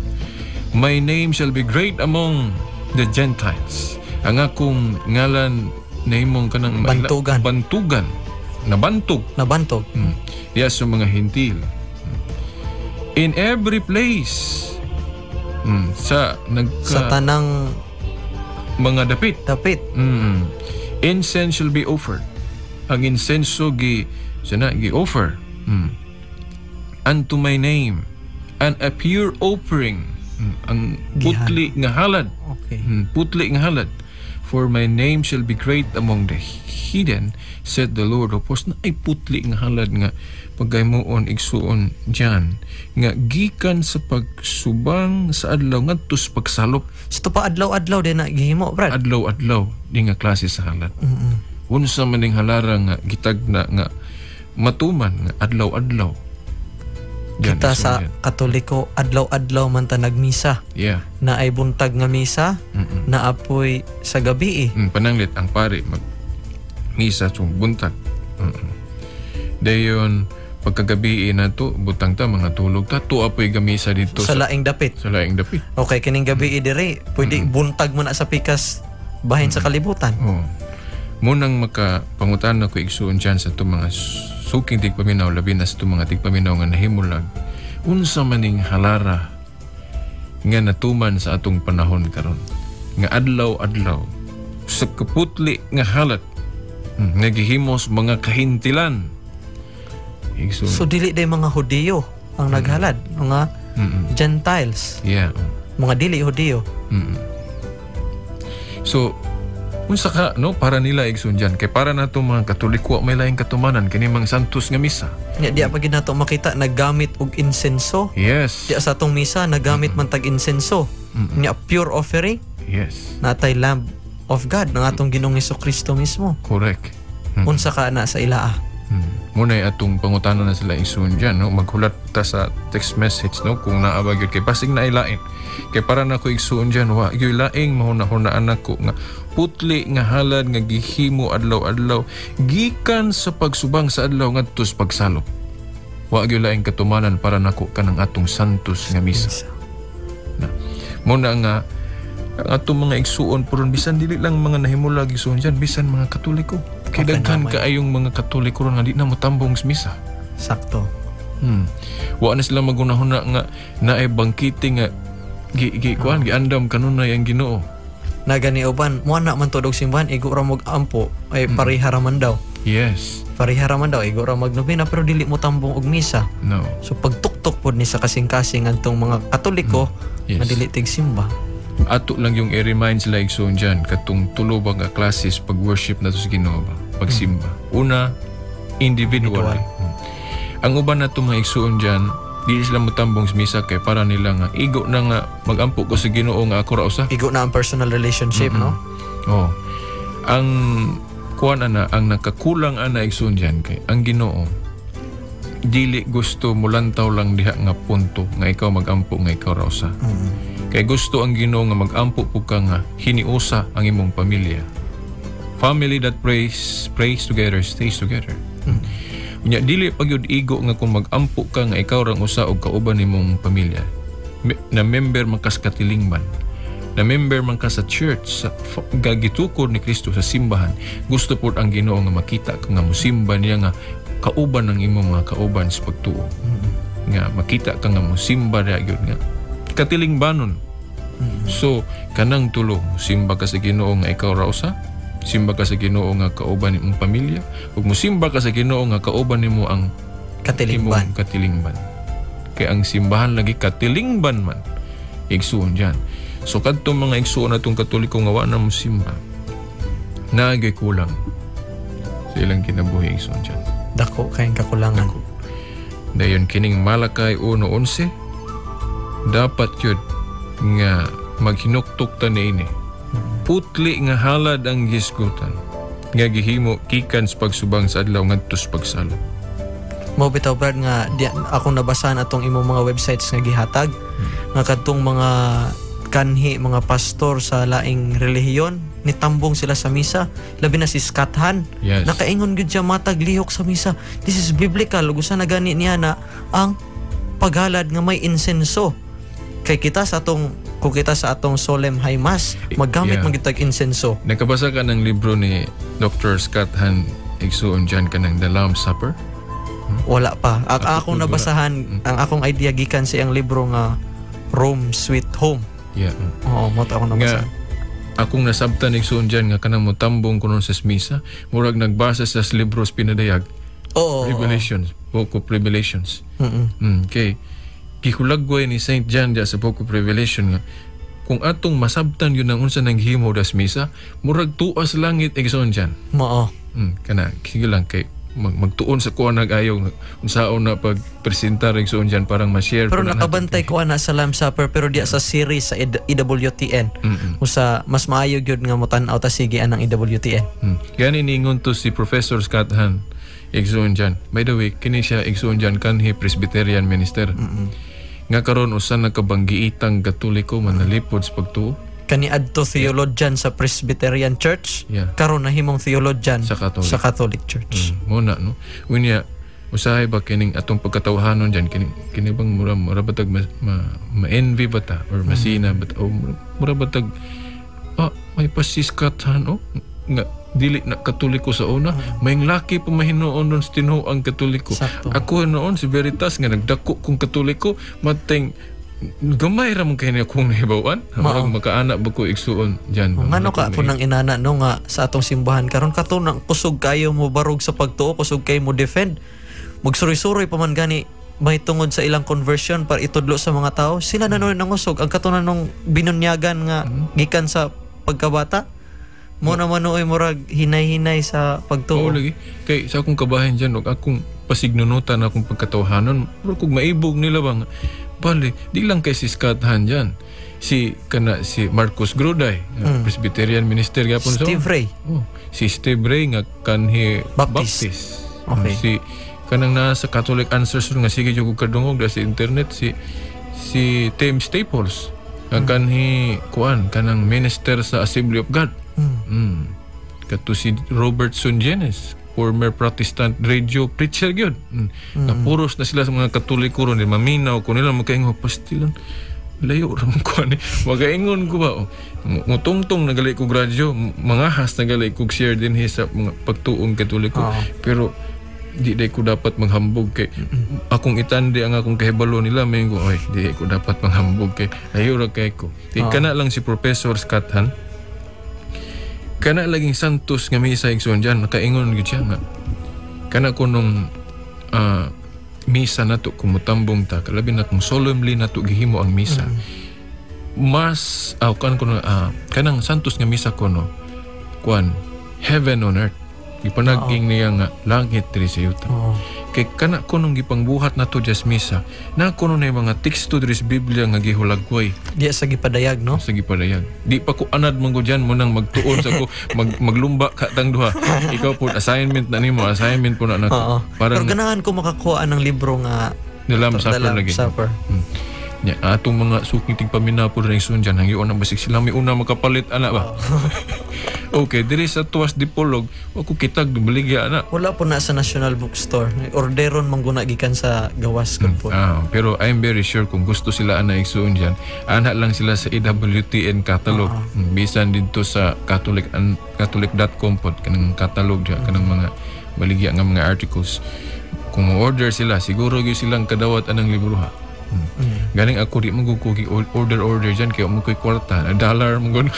D: My name shall be great among the Gentiles. Ang akong ngalan na imong kanang
E: bantugan.
D: Bantugan. Nabantog.
E: Nabantog.
D: Diya sa mga Hentil. In every place. Sa
E: sa tanang
D: mga dapit.
E: Dapit.
D: Incense shall be offered. Ang insenso gi offer. Unto my name, and a pure offering. Ang putli nga halad.
E: Okay.
D: Putli nga halad. For my name shall be great among the heathen, said the Lord of hosts. Na ay putli nga halad nga pagaymoon igsuon diyan nga gikan sa pagsubang sa adlaw ngadto sa pagsalop.
E: So pa adlaw-adlaw din na gihimo, brad.
D: Adlaw-adlaw di nga klase sa halad. Unsa man ning halara nga gitagna nga matuman nga adlaw-adlaw. Diyan,
E: kita sa Katoliko adlaw-adlaw man ta nagmisa.
D: Yeah.
E: Na ay buntag nga misa, na apoy sa gabi.
D: Pananglit ang pari mag misa sa buntag. Dayon pagkagabi na to butang ta mga tulog ta to apoy gamisa dito
E: sa laing dapit.
D: Sa laing dapit.
E: Okay, kining gabi diri pwede buntag mo na sa pikas bahin sa kalibutan.
D: Oh. Munang makapangutan na ko igsuon dyan sa itong mga suking tigpaminaw, labi na sa itong mga tigpaminaw nga nahimulag, unsa maning halara nga natuman sa atong panahon karon, nga adlaw-adlaw sa kaputli nga halat nga gihimos mga kahintilan. Igsuon.
E: So dili day mga Hudiyo ang naghalad, mga Gentiles.
D: Yeah.
E: Mga dili Hudiyo.
D: So Unsa ka no para nila, igsoon dyan, kay para nato mga Katoliko wa may laing katumanan kini mang santos nga misa.
E: Nya diya pa gid nato makita naggamit og insenso. Diya sa atong misa nagamit man tag insenso. Nya pure offering natay Lamb of God ng atong Ginoong Kristo mismo.
D: Correct.
E: Unsa ka na sa ilaa?
D: Muna atong pangutana na sila, igsoon dyan, no? Maghulat ta sa text message, no? Kung naa ba gyud, kay basig na ilain. Kay para nako, igsoon dyan, wa gyud laing mahuna-hunaan nako nga putli nga halad nga gihimo adlaw-adlaw gikan sa pagsubang sa adlaw ngadto sa pagsalop. Wa gyud laing katumanan para nako kanang atong santos nga misa. Na. Muna nga ang atong mga igsuon puron, bisan dili lang mga nahimulag, igsuon dyan, bisan mga Katoliko. Kay
E: Okay
D: daghan
E: na, may.
D: kaayong mga Katoliko ron nga di na motambong sa misa.
E: Sakto.
D: Wa na sila magunahuna nga naay bangkite nga gi gi kuan giandam kanunay ang Ginoo.
E: Na gani uban mo na man tudog simbahan, igo ra mo ampo ay pareha ra man daw. Pareha ra man daw, igo ra magnobena pero dili mo tambong og misa.
D: No.
E: So pagtuktok pod ni sa kasing-kasing antong mga Katoliko nga dili tigsimba.
D: Ato lang yung i-remind sila, igsoon dyan, katong tulo ba nga classes pag worship nato sa Ginoo ba, pagsimba. Una, individual. Ang uban nato mga igsoon dyan, di sila motambong sa misa kay para nila nga igo na nga magampo ko sa Ginoo nga ako ra usa.
E: Igo na ang personal relationship, no?
D: Oh. Ang kuan ana, ang nakakulang ana, igsoon dyan, kay ang Ginoo dili gusto mulantaw lang diha nga punto nga ikaw magampo nga ikaw ra usa. Kay gusto ang Ginoo nga magampo pud ka nga hiniusa ang imong pamilya. Family that prays prays together stays together. Unya dili pagyud igo nga kung magampo ka nga ikaw rang usa og kauban nimong pamilya. Na member man ka sa katilingban. Na member man ka sa church sa gagitukod ni Kristo sa simbahan. Gusto pud ang Ginoo nga makita ka nga musimba niya nga kauban ang imong mga kauban sa pagtuo. Nga makita ka nga musimba niya gyud nga katilingbanon. So kanang tulo, simba ka sa Ginoo nga ikaw ra usa, simba ka sa Ginoo nga kauban imong pamilya, ug musimba ka sa Ginoo nga kauban nimo ang
E: Katilingban.
D: imong katilingban. Kay ang simbahan lagi katilingban man. Igsuon diyan. So kadtong mga igsuon natong Katoliko nga wa na mosimba, naagay kulang sa ilang kinabuhi, igsuon diyan.
E: Dako kayong kakulangan.
D: Dayon kining Malakay 1:11 dapat yun nga maghinuktok ta niini. Putli nga halad ang hisgutan nga gihimo gikan sa pagsubang sa adlaw ngadto sa pagsalop.
E: Mo bitaw, Brad, nga di, akong nabasahan atong imong mga websites nga gihatag nga kadtong mga kanhi mga pastor sa laing relihiyon nitambong sila sa misa, labi na si Scott Hahn. Nakaingon gyud siya matag lihok sa misa, "This is biblical," ug usa na gani niya na ang paghalad nga may insenso, kay kita sa atong kung kita sa atong solemn high mass maggamit man gyud tag insenso.
D: Nakabasa ka ng libro ni Dr. Scott Hahn, igsuon dyan, kanang The Lamb Supper?
E: Wala pa. Ang
D: Ako
E: akong
D: po, wala.
E: nabasahan, ang akong idea gikan sa iyang libro nga Rome Sweet Home. Oo, mo to akong
D: Nga
E: nabasahan.
D: Akong nasabtan, igsuon dyan, nga kanang motambong kuno sa misa, murag nagbasa sa libros pinadayag. Revelations, Book of Revelations. Kay gihulagway ni Saint John diya sa Book of Revelation nga kung atong masabtan yun ang unsa nang himo das misa, murag tuas langit, igsoon dyan.
E: Mao.
D: Kana sige lang kay magtuon sa kuan nag-ayo unsaon na pagpresentar, igsoon dyan, parang ma-share
E: Pero
D: po na natin.
E: nakabantay ko ana sa Lamb Supper pero diya sa series sa EWTN. Usa mas maayo gyud nga motan-aw ta sige anang EWTN.
D: Gani niingon to si Professor Scott Hahn, igsoon dyan. By the way, kini siya, igsoon dyan, kanhi Presbyterian minister. Nga karon usa na kabanggiitang Katoliko manalipod sa pagtuo.
E: Kani adto theologian sa Presbyterian Church, karon nahimong theologian
D: Sa Catholic.
E: sa Catholic Church.
D: Muna no. Unya usahay ba kining atong pagkatawahanon diyan, kini kini bang mura mura batag ma envy ba ta or masina ba ta o mura batag may pa si Scott Hahn oh nga dili na Katoliko sa una, may laki pa mahinuon nun sa tinuoang Katoliko.
E: Sakto.
D: Ako noon si Veritas nga nagdako kong Katoliko mateng gamay ra man kay ni akong nahibaw-an. Murag makaana ba ko, igsuon diyan ba?
E: Ngano ka po nang inana no nga sa atong simbahan karon kato nang kusog kayo mo barog sa pagtuo, kusog kayo mo defend. Magsuroy-suroy pa man gani may tungod sa ilang conversion para itudlo sa mga tao, sila na nun nangusog ang kato na nung binunyagan nga gikan sa pagkabata. Mo naman oy murag hinay-hinay sa pagtuo.
D: Oo, lagi. Kay sa akong kabahin dyan, og akong pasignunutan akong pagkatawhanon, murag kog maibog nila bang, bale, di lang kay si Scott Hahn dyan. Si, kana, si Marcus Gruday, nga Presbyterian minister gyapon sa
E: Steve Ray.
D: Oh, si Steve Ray nga kanhi
E: Baptist.
D: Baptist.
E: Okay.
D: Si kanang naa sa Catholic Answers nga sige jud kog kadungog da sa internet si si Tim Staples nga kanhi kuan kanang minister sa Assembly of God. Kato si Robert Sungenis, former Protestant radio preacher gyud. Napuros na sila sa mga Katoliko ron, maminaw ko nila makaingon pastilan. Layo ra man ko ani. Magaingon ko ba? Oh, mutungtong na gali kog radyo, mangahas na gali kog share dinhi sa mga pagtuong Katoliko. Pero di day ko dapat maghambog kay akong itandi ang akong kahibalo nila may ko oy di ko dapat maghambog kay layo ra kay ko. Di kana lang si Professor Scott Hahn. Kana laging santos nga misa igsoon diyan nakaingon gyud siya nga kana kunong misa nato kumutambong ta kalabi na kung solemnly nato gihimo ang misa. Mas kan kuno kanang santos nga misa kuno kuan heaven on earth gipanaging niya nga langit diri sa yuta. Kay kana kunong gipangbuhat nato diya sa misa na kuno na yung mga teksto diri sa Biblia nga gihulagway
E: Diya sa gipadayag, no?
D: sa gipadayag. Di pa ko anad man ko dyan mo nang magtuon sa ko maglumba ka tang duha. Ikaw po assignment na nimo, assignment po na nako.
E: Oo.
D: Parang
E: Pero ganahan ko makakuha ng libro nga
D: The Lamb
E: The
D: Supper
E: Lamb
D: lagi.
E: Supper.
D: Nya atong mga suking tigpaminaw po rin igsoon dyan hangyoon na basig sila may una makapalit ana ba. Okay, diri sa Tuas Dipolog, wa ko kitag baligya ana.
E: Wala po na sa National Bookstore. Orderon man guna gikan sa gawas ko po.
D: Pero I'm very sure kung gusto sila ana igsoon dyan, ana lang sila sa EWTN catalog. Bisan dito sa Catholic catholic.com pod kanang catalog diya kanang mga baligya nga mga articles. Kung mo-order sila, siguro gyud silang kadawat anang libro ha. Ganing ako di man gud ko order dyan kay mo koy kwarta, na dollar man gud.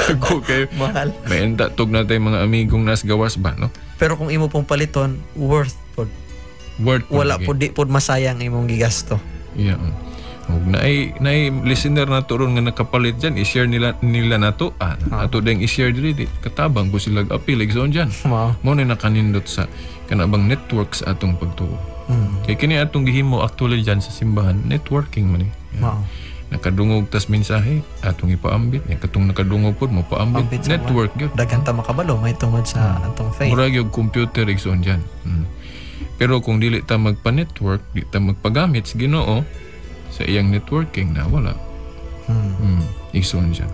D: Ako kay
E: Mahal.
D: May enda tug na tay mga amigong nas gawas ba no?
E: Pero kung imo pong paliton, worth pod.
D: Worth pod
E: Wala
D: lagi.
E: po di pod masayang imong gigasto.
D: Yeah. Og naay listener na to ron nga nakapalit dyan, i-share nila nato. Ato ding i-share diri di katabang ko sila apil igsoon dyan.
E: Mao.
D: Mo na nakanindot sa kanabang network sa atong pagtuo. Kay kini atong gihimo actually dyan sa simbahan, networking man eh.
E: Mao.
D: Nakadungog tas mensahe, atong ipaambit. Ya, katong nakadungog pod mo paambit.
E: Ambit sa
D: Network gyud.
E: Daghan ta makabalo may tungod sa atong faith.
D: Murag yung computer igsoon dyan. Pero kung dili ta magpa-network, di ta magpagamit sa Ginoo sa iyang networking na wala. Igsoon dyan.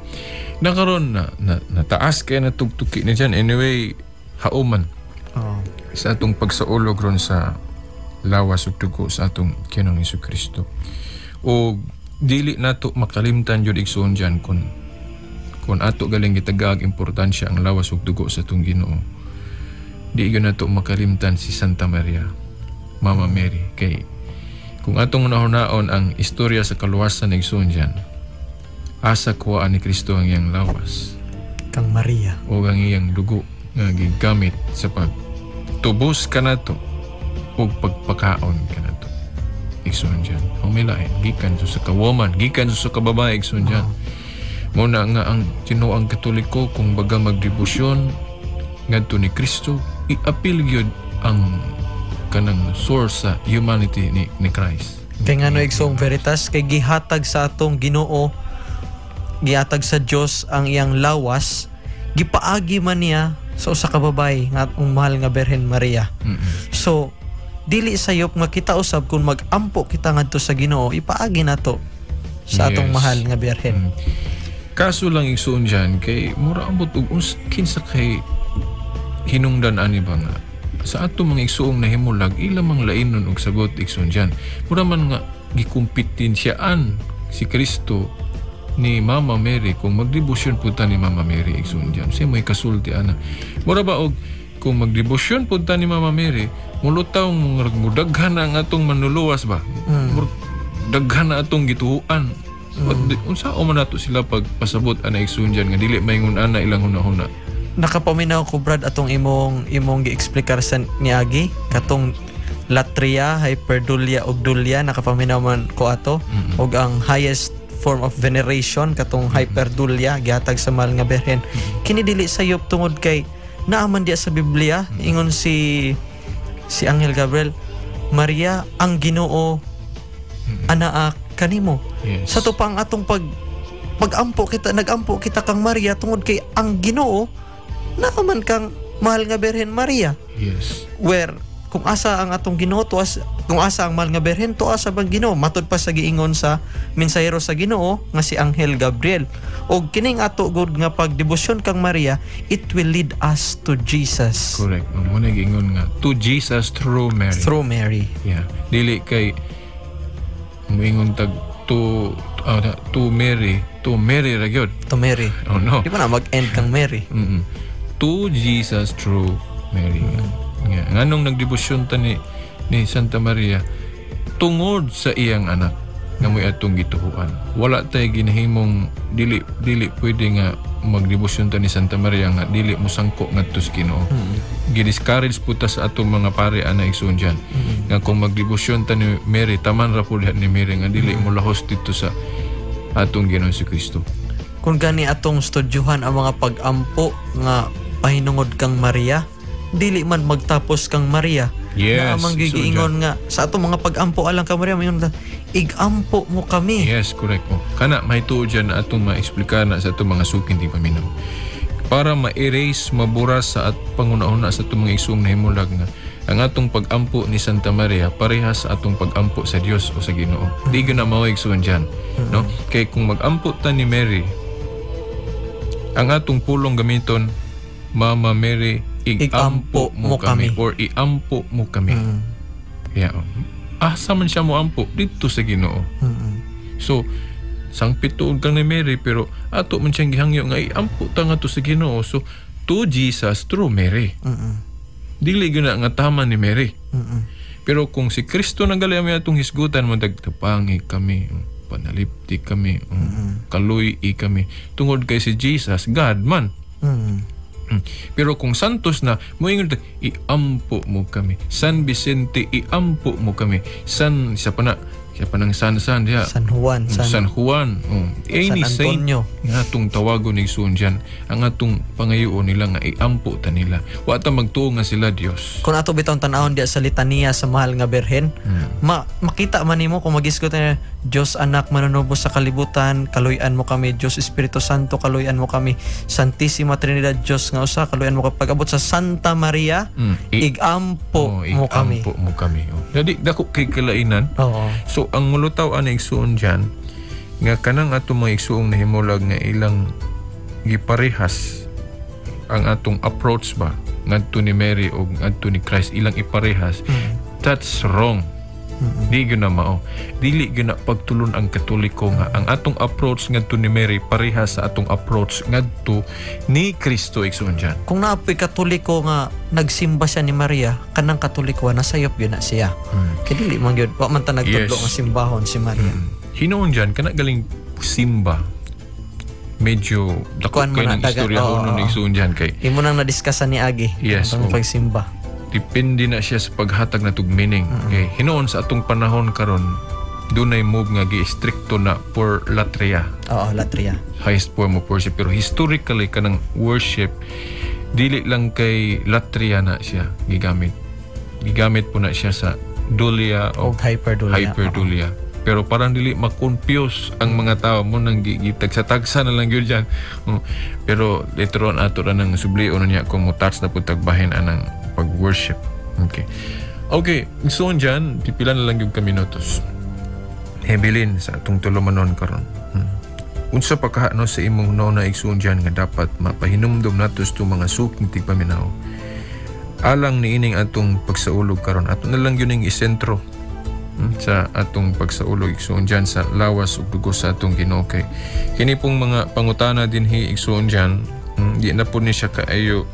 D: Nakaroon na nataas kaya natugtuki ni dyan. Anyway, hauman sa atong pagsaulog ron sa lawas ug dugo sa atong Ginoong Hesukristo. O dili nato makalimtan jud igsoon dyan kung ato galing gitagaag importansya ang lawas ug dugo sa atong Ginoo. Di gyud nato makalimtan si Santa Maria, Mama Mary, kay kung atong nahunaon ang istorya sa kaluwasan igsoon dyan, asa kuhaan ni Kristo ang iyang lawas
E: Kang Maria.
D: o ang iyang dugo nga gigamit sa pagtubos kanato o pagpakaon kanato. Igsoon dyan. Ang may lain, gikan sa ka-woman, gikan sa kababae, igsoon dyan. Muna nga ang tinuang Katoliko kung baga magdebosyon ngadto ni Kristo, iapil gyud ang kanang source sa humanity ni Christ.
E: Kay ngano igsoong Veritas kay gihatag sa atong Ginoo, gihatag sa Dios ang iyang lawas, gipaagi man niya sa usa ka babae nga atong mahal nga Birhen Maria. So dili sayop nga kita usab kung magampo kita ngadto sa Ginoo, ipaagi nato sa atong
D: Yes.
E: mahal nga Birhen.
D: Kaso lang igsuon dyan kay mura ambot og kinsa kay hinungdan ani ba nga sa ato mga igsuong nahimulag ila mang lainon og sagot igsuon dyan. Mura man nga gikumpetensiyaan si Kristo ni Mama Mary kung magdebosyon po ta ni Mama Mary igsuon dyan. Siya may kasulti ana. Mura ba og kung magdebosyon po ta ni Mama Mary mulutaw mudaghan ang atong manluluwas ba? Murag daghan na atong gituhuan. Unsa man nato sila pagpasabot ana igsuon dyan nga dili maingon ana ilang hunahuna.
E: Nakapaminaw ko Brad atong imong giexplikar sa niagi katong latria, hyperdulia ug dulia, nakapaminaw man ko ato og ang highest form of veneration katong hyperdulia gihatag sa mahal nga Birhen. Kini dili sayop tungod kay naaman diya sa Biblia, ingon si Angel Gabriel, Maria, ang Ginoo anaa kanimo.
D: Yes.
E: Sa to pa ang atong pag-ampo kita, nagampo kita kang Maria tungod kay ang Ginoo naaman kang mahal nga Birhen Maria.
D: Yes.
E: Where kung asa ang atong Ginoo tuas, kung asa ang mahal nga Birhen tuas sa bang Ginoo, matud pa sa giingon sa mensahero sa Ginoo nga si Anghel Gabriel. Og kining ato gud nga pagdebosyon kang Maria, it will lead us to Jesus.
D: Correct. Mo na giingon nga to Jesus through Mary.
E: Through Mary.
D: Yeah. Dili kay moingon tag to Mary, to Mary ra gyud.
E: To Mary.
D: Oh no.
E: Di ba na mag-end kang Mary?
D: Mm-mm. To Jesus through Mary. Nga. Nganong nagdebosyon ta ni Santa Maria tungod sa iyang anak nga mo'y atong gituhuan. Wala tay ginahimong dili pwede nga magdebosyon ta ni Santa Maria nga dili mosangko ngadto sa Ginoo. Gidiscourage po ta sa atong mga pare ana igsoon dyan. Nga kung magdebosyon ta ni Mary, taman ra po ni Mary nga dili molahos dito sa atong Ginoong si Kristo.
E: Kung gani atong studyuhan ang mga pag-ampo nga pahinungod kang Maria, dili man magtapos kang Maria.
D: Yes.
E: Na amang gigiingon nga sa atong mga pag-ampo alang kang Maria, mayon igampo mo kami.
D: Yes, correct mo. Kana may tuod dyan na atong maexplicar na sa atong mga suking di paminaw. Para ma-erase, mabura sa at pangunahuna sa atong mga igsoong nahimulag nga ang atong pag-ampo ni Santa Maria parehas sa atong pag-ampo sa Dios o sa Ginoo. Di gyud na mao igsoon dyan, no? Kay kung mag-ampo ta ni Mary, ang atong pulong gamiton, Mama Mary, igampo mo kami, or iampo mo kami. Yeah. Asa man siya mo ampo dito sa Ginoo. So sangpit tuod kang ni Mary pero ato man siyang gihangyo nga iampo ta ngadto sa Ginoo. So to Jesus through Mary. Dili gyud na nga tama ni Mary. Pero kung si Kristo nanggali ami atong hisgutan mo dagtapangi kami, panalipti kami, kaluy-i kami tungod kay si Jesus God man. Pero kung santos na, moingon iampo mo kami. San Vicente, iampo mo kami. San, isa pa na, isa pa ng San diya.
E: San Juan.
D: San Juan. Any
E: San Antonio.
D: Saint, nga atong tawagon ni Igsoon dyan, ang atong pangayoon nila nga iampo ta nila. Wa ta magtuo nga sila Dios.
E: Kung ato bitawng tan-awon diya sa litaniya sa mahal nga Birhen, makita man nimo kung magisgot na Diyos anak manunubos sa kalibutan, kaluy-an mo kami. Diyos Espiritu Santo, kaluy-an mo kami. Santissima Trinidad, Diyos nga usa, kaluy-an mo kami. Pag-abot sa Santa Maria, igampo mo kami.
D: Igampo mo kami. Oh. Dadi dako kay kalainan.
E: Oo.
D: So ang mulutaw ani igsuon diyan nga kanang atong mga igsuong nahimulag nga ilang giparehas ang atong approach ba ngadto ni Mary o ngadto ni Christ ilang iparehas. That's wrong. Di gyud na mao. Dili gyud na pagtulon ang Katoliko nga ang atong approach ngadto ni Mary parehas sa atong approach ngadto ni Kristo igsuon diyan.
E: Kung naapoy Katoliko nga nagsimba siya ni Maria, kanang Katoliko nasayop gyud na siya. Kay dili man gyud, wa man ta nagtudlo
D: Yes.
E: nga simbahon si Maria.
D: Hinuon diyan kana galing simba. Medyo dako
E: Kuan
D: kay
E: man
D: ng
E: na,
D: istorya
E: oo,
D: hunon
E: oo.
D: igsuon diyan kay
E: Imo nang nadiskusan ni Agi.
D: Yes,
E: ang
D: oo.
E: pagsimba.
D: Depende na siya sa paghatag na meaning. Okay. Hinuon sa atong panahon karon dunay move nga gi-stricto na for latria.
E: Oo, latria.
D: Highest form of worship. Pero historically kanang worship dili lang kay latria na siya gigamit. Gigamit po na siya sa dulia o
E: Og hyperdulia.
D: hyperdulia. Pero parang dili ma-confuse ang mga tao mo nang gitagsa-tagsa na lang yun dyan. Pero later on ato ra nang sublion na niya kung mo touch na po tagbahin anang pag-worship. Okay. Okay, so dyan, pipila na lang yung kaminutos. Hebilin sa atong tulumanon karon. Unsa pa kahano sa imong no na igsuon dyan nga dapat mapahinumdom nato sa mga suking tigpaminaw. Alang niining atong pagsaulog karon, ato na lang yun ang isentro sa atong pagsaulog igsuon dyan sa lawas ug dugo sa atong Ginoo kay kini pong mga pangutana dinhi igsuon dyan, di na po ni siya kaayo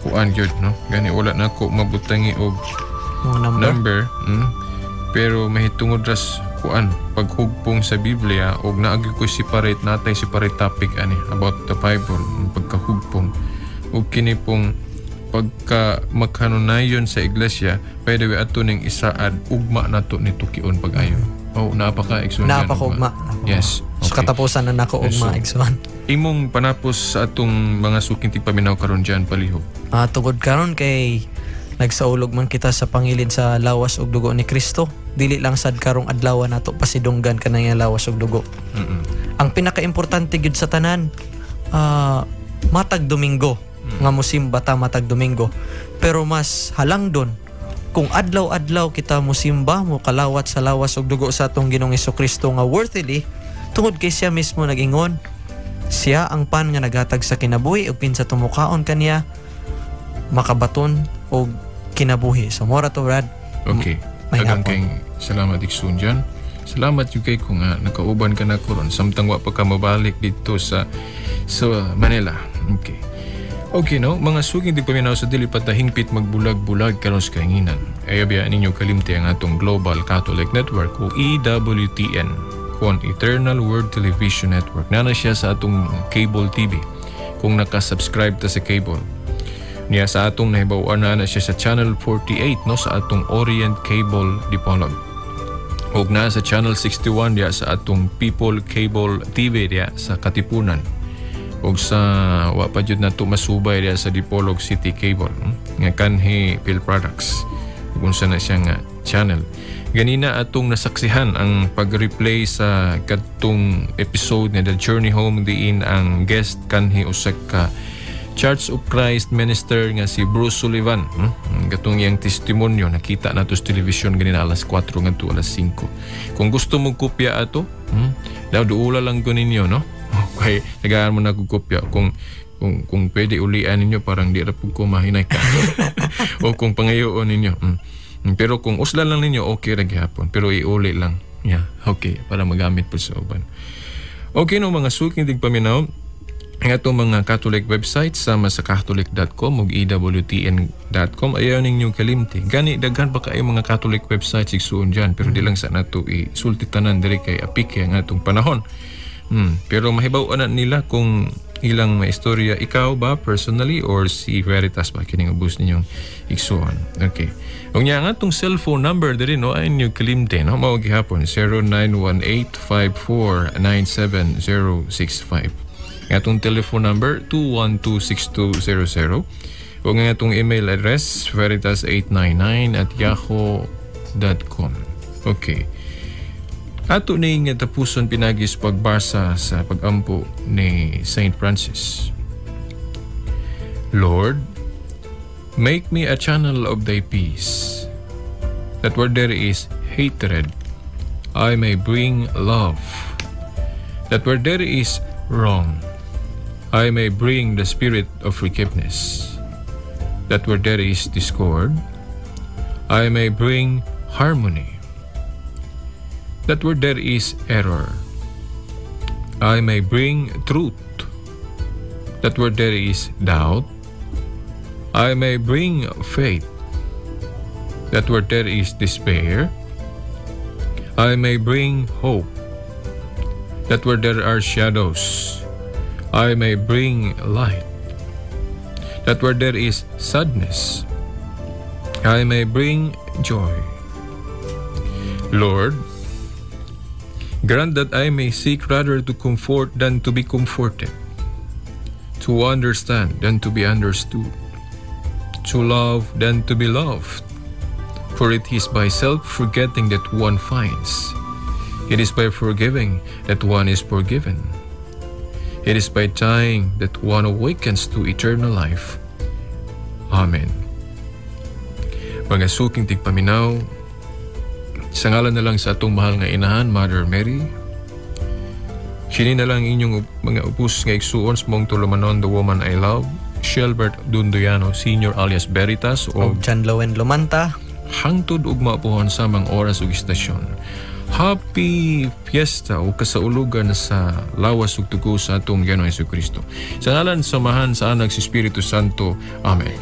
D: kuan gyud no, gani wala na ko mabutangi og
E: Mga number.
D: Pero mahitungod ras kuan paghugpong sa Biblia og naagi ko separate natay separate topic ani about the Bible, pagkahugpong ug kini pong pagka magkanunayon sa iglesia. By the way, ato ning isaad ugma nato ni tukion pag-ayo. Oh, naa pa ka igsoon?
E: Naa pa ko ugma.
D: Yes.
E: So katapusan na nako og
D: So,
E: mga igsoon.
D: Imong panapos sa atong mga suking tigpaminaw karon dyan, palihog.
E: Tugod karon kay nagsaulog man kita sa pangilin sa lawas ug dugo ni Kristo. Dili lang sad karong adlaw nato pasidunggan kanang iyang lawas ug dugo. Ang pinakaimportante gyud sa tanan, matag Domingo nga mosimba ta matag Domingo. Pero mas halangdon kung adlaw-adlaw kita mosimba, mo kalawat sa lawas ug dugo sa atong Ginoong Kristo nga worthily, tungod kay siya mismo nag-ingon, siya ang pan nga naghatag sa kinabuhi ug kinsa tumukaon kaniya makabaton og kinabuhi. So mora to, Brad.
D: Okay.
E: May
D: Daghang
E: hapon.
D: kay salamat igsoon dyan. Salamat yung kay ko nga nakauban ka na karon samtang wa pa ka mabalik dito sa Manila. Okay. Okay no, mga suking tigpaminaw sa dili pa ta hingpit magbulag-bulag karon sa kahinginan. Ayaw biya ninyo kalimti ang atong Global Catholic Network o EWTN, kon Eternal Word Television Network. Nana siya sa atong cable TV kung nakasubscribe ta sa cable. Niya sa atong nahibaw-an na siya sa Channel 48 no, sa atong Orient Cable Dipolog. Ug naa sa Channel 61 diya sa atong People Cable TV diya sa Katipunan. Ug sa wa pa jud nato masubay diya sa Dipolog City Cable, nga kanhi Phil Products. Ug unsa na siya nga channel. Ganina atong nasaksihan ang pag-replay sa kadtong episode nga The Journey Home, diin ang guest kanhi usa ka Church of Christ minister nga si Bruce Sullivan. Katong iyang testimonyo nakita nato sa television ganina alas 4 ngadto alas 5. Kung gusto mo kopya ato, daw duula lang ko ninyo no. Okay, tagaan mo na kog kopya. Kung pwede ulian ninyo, parang di ra pud ko mahinay ka. O kung pangayoon ninyo. Pero kung uslan lang ninyo, okay ra gihapon, pero iuli lang. Yeah, okay, para magamit pud sa uban. Okay no, mga suking tigpaminaw, ang atong mga Catholic website sama sa catholic.com ug ewtn.com, ayaw ninyo kalimti. Gani daghan pa kayo mga Catholic websites igsuon dyan, pero di lang sa nato isulti tanan diri kay apike ang atong panahon. Pero mahibaw na nila kung ilang maistorya, ikaw ba personally or si Veritas ba kining ubos ninyong igsuon. Okay. Ug nya ang atong cellphone number diri no, ay ninyo kalimti no, mao gihapon 0918-5497065. Ang atong telephone number 2126200. Ug ang atong email address veritas899@yahoo.com. Okay. Ato ning tapuson pinagi sa pagbasa sa pagampo ni Saint Francis. Lord, make me a channel of thy peace, that where there is hatred, I may bring love, that where there is wrong, I may bring the spirit of forgiveness, that where there is discord, I may bring harmony, that where there is error, I may bring truth, that where there is doubt, I may bring faith, that where there is despair, I may bring hope, that where there are shadows, I may bring light, that where there is sadness, I may bring joy. Lord, grant that I may seek rather to comfort than to be comforted, to understand than to be understood, to love than to be loved. For it is by self-forgetting that one finds. It is by forgiving that one is forgiven. It is by dying that one awakens to eternal life. Amen. Mga suking tigpaminaw, sa ngalan na lang sa atong mahal nga inahan, Mother Mary, sini na lang inyong mga upos nga igsuon sa mong tulumanon, the woman I love, Shelbert Dunduyano Senior alias Veritas, o
E: John Lowen Lumanta.
D: Hangtod ug mapuhan sa mga oras ug istasyon. Happy Fiesta o kasaulugan sa lawas ug tugo sa atong Ginoong Hesukristo. Sa ngalan sa Amahan, sa Anak, sa Espiritu Santo. Amen.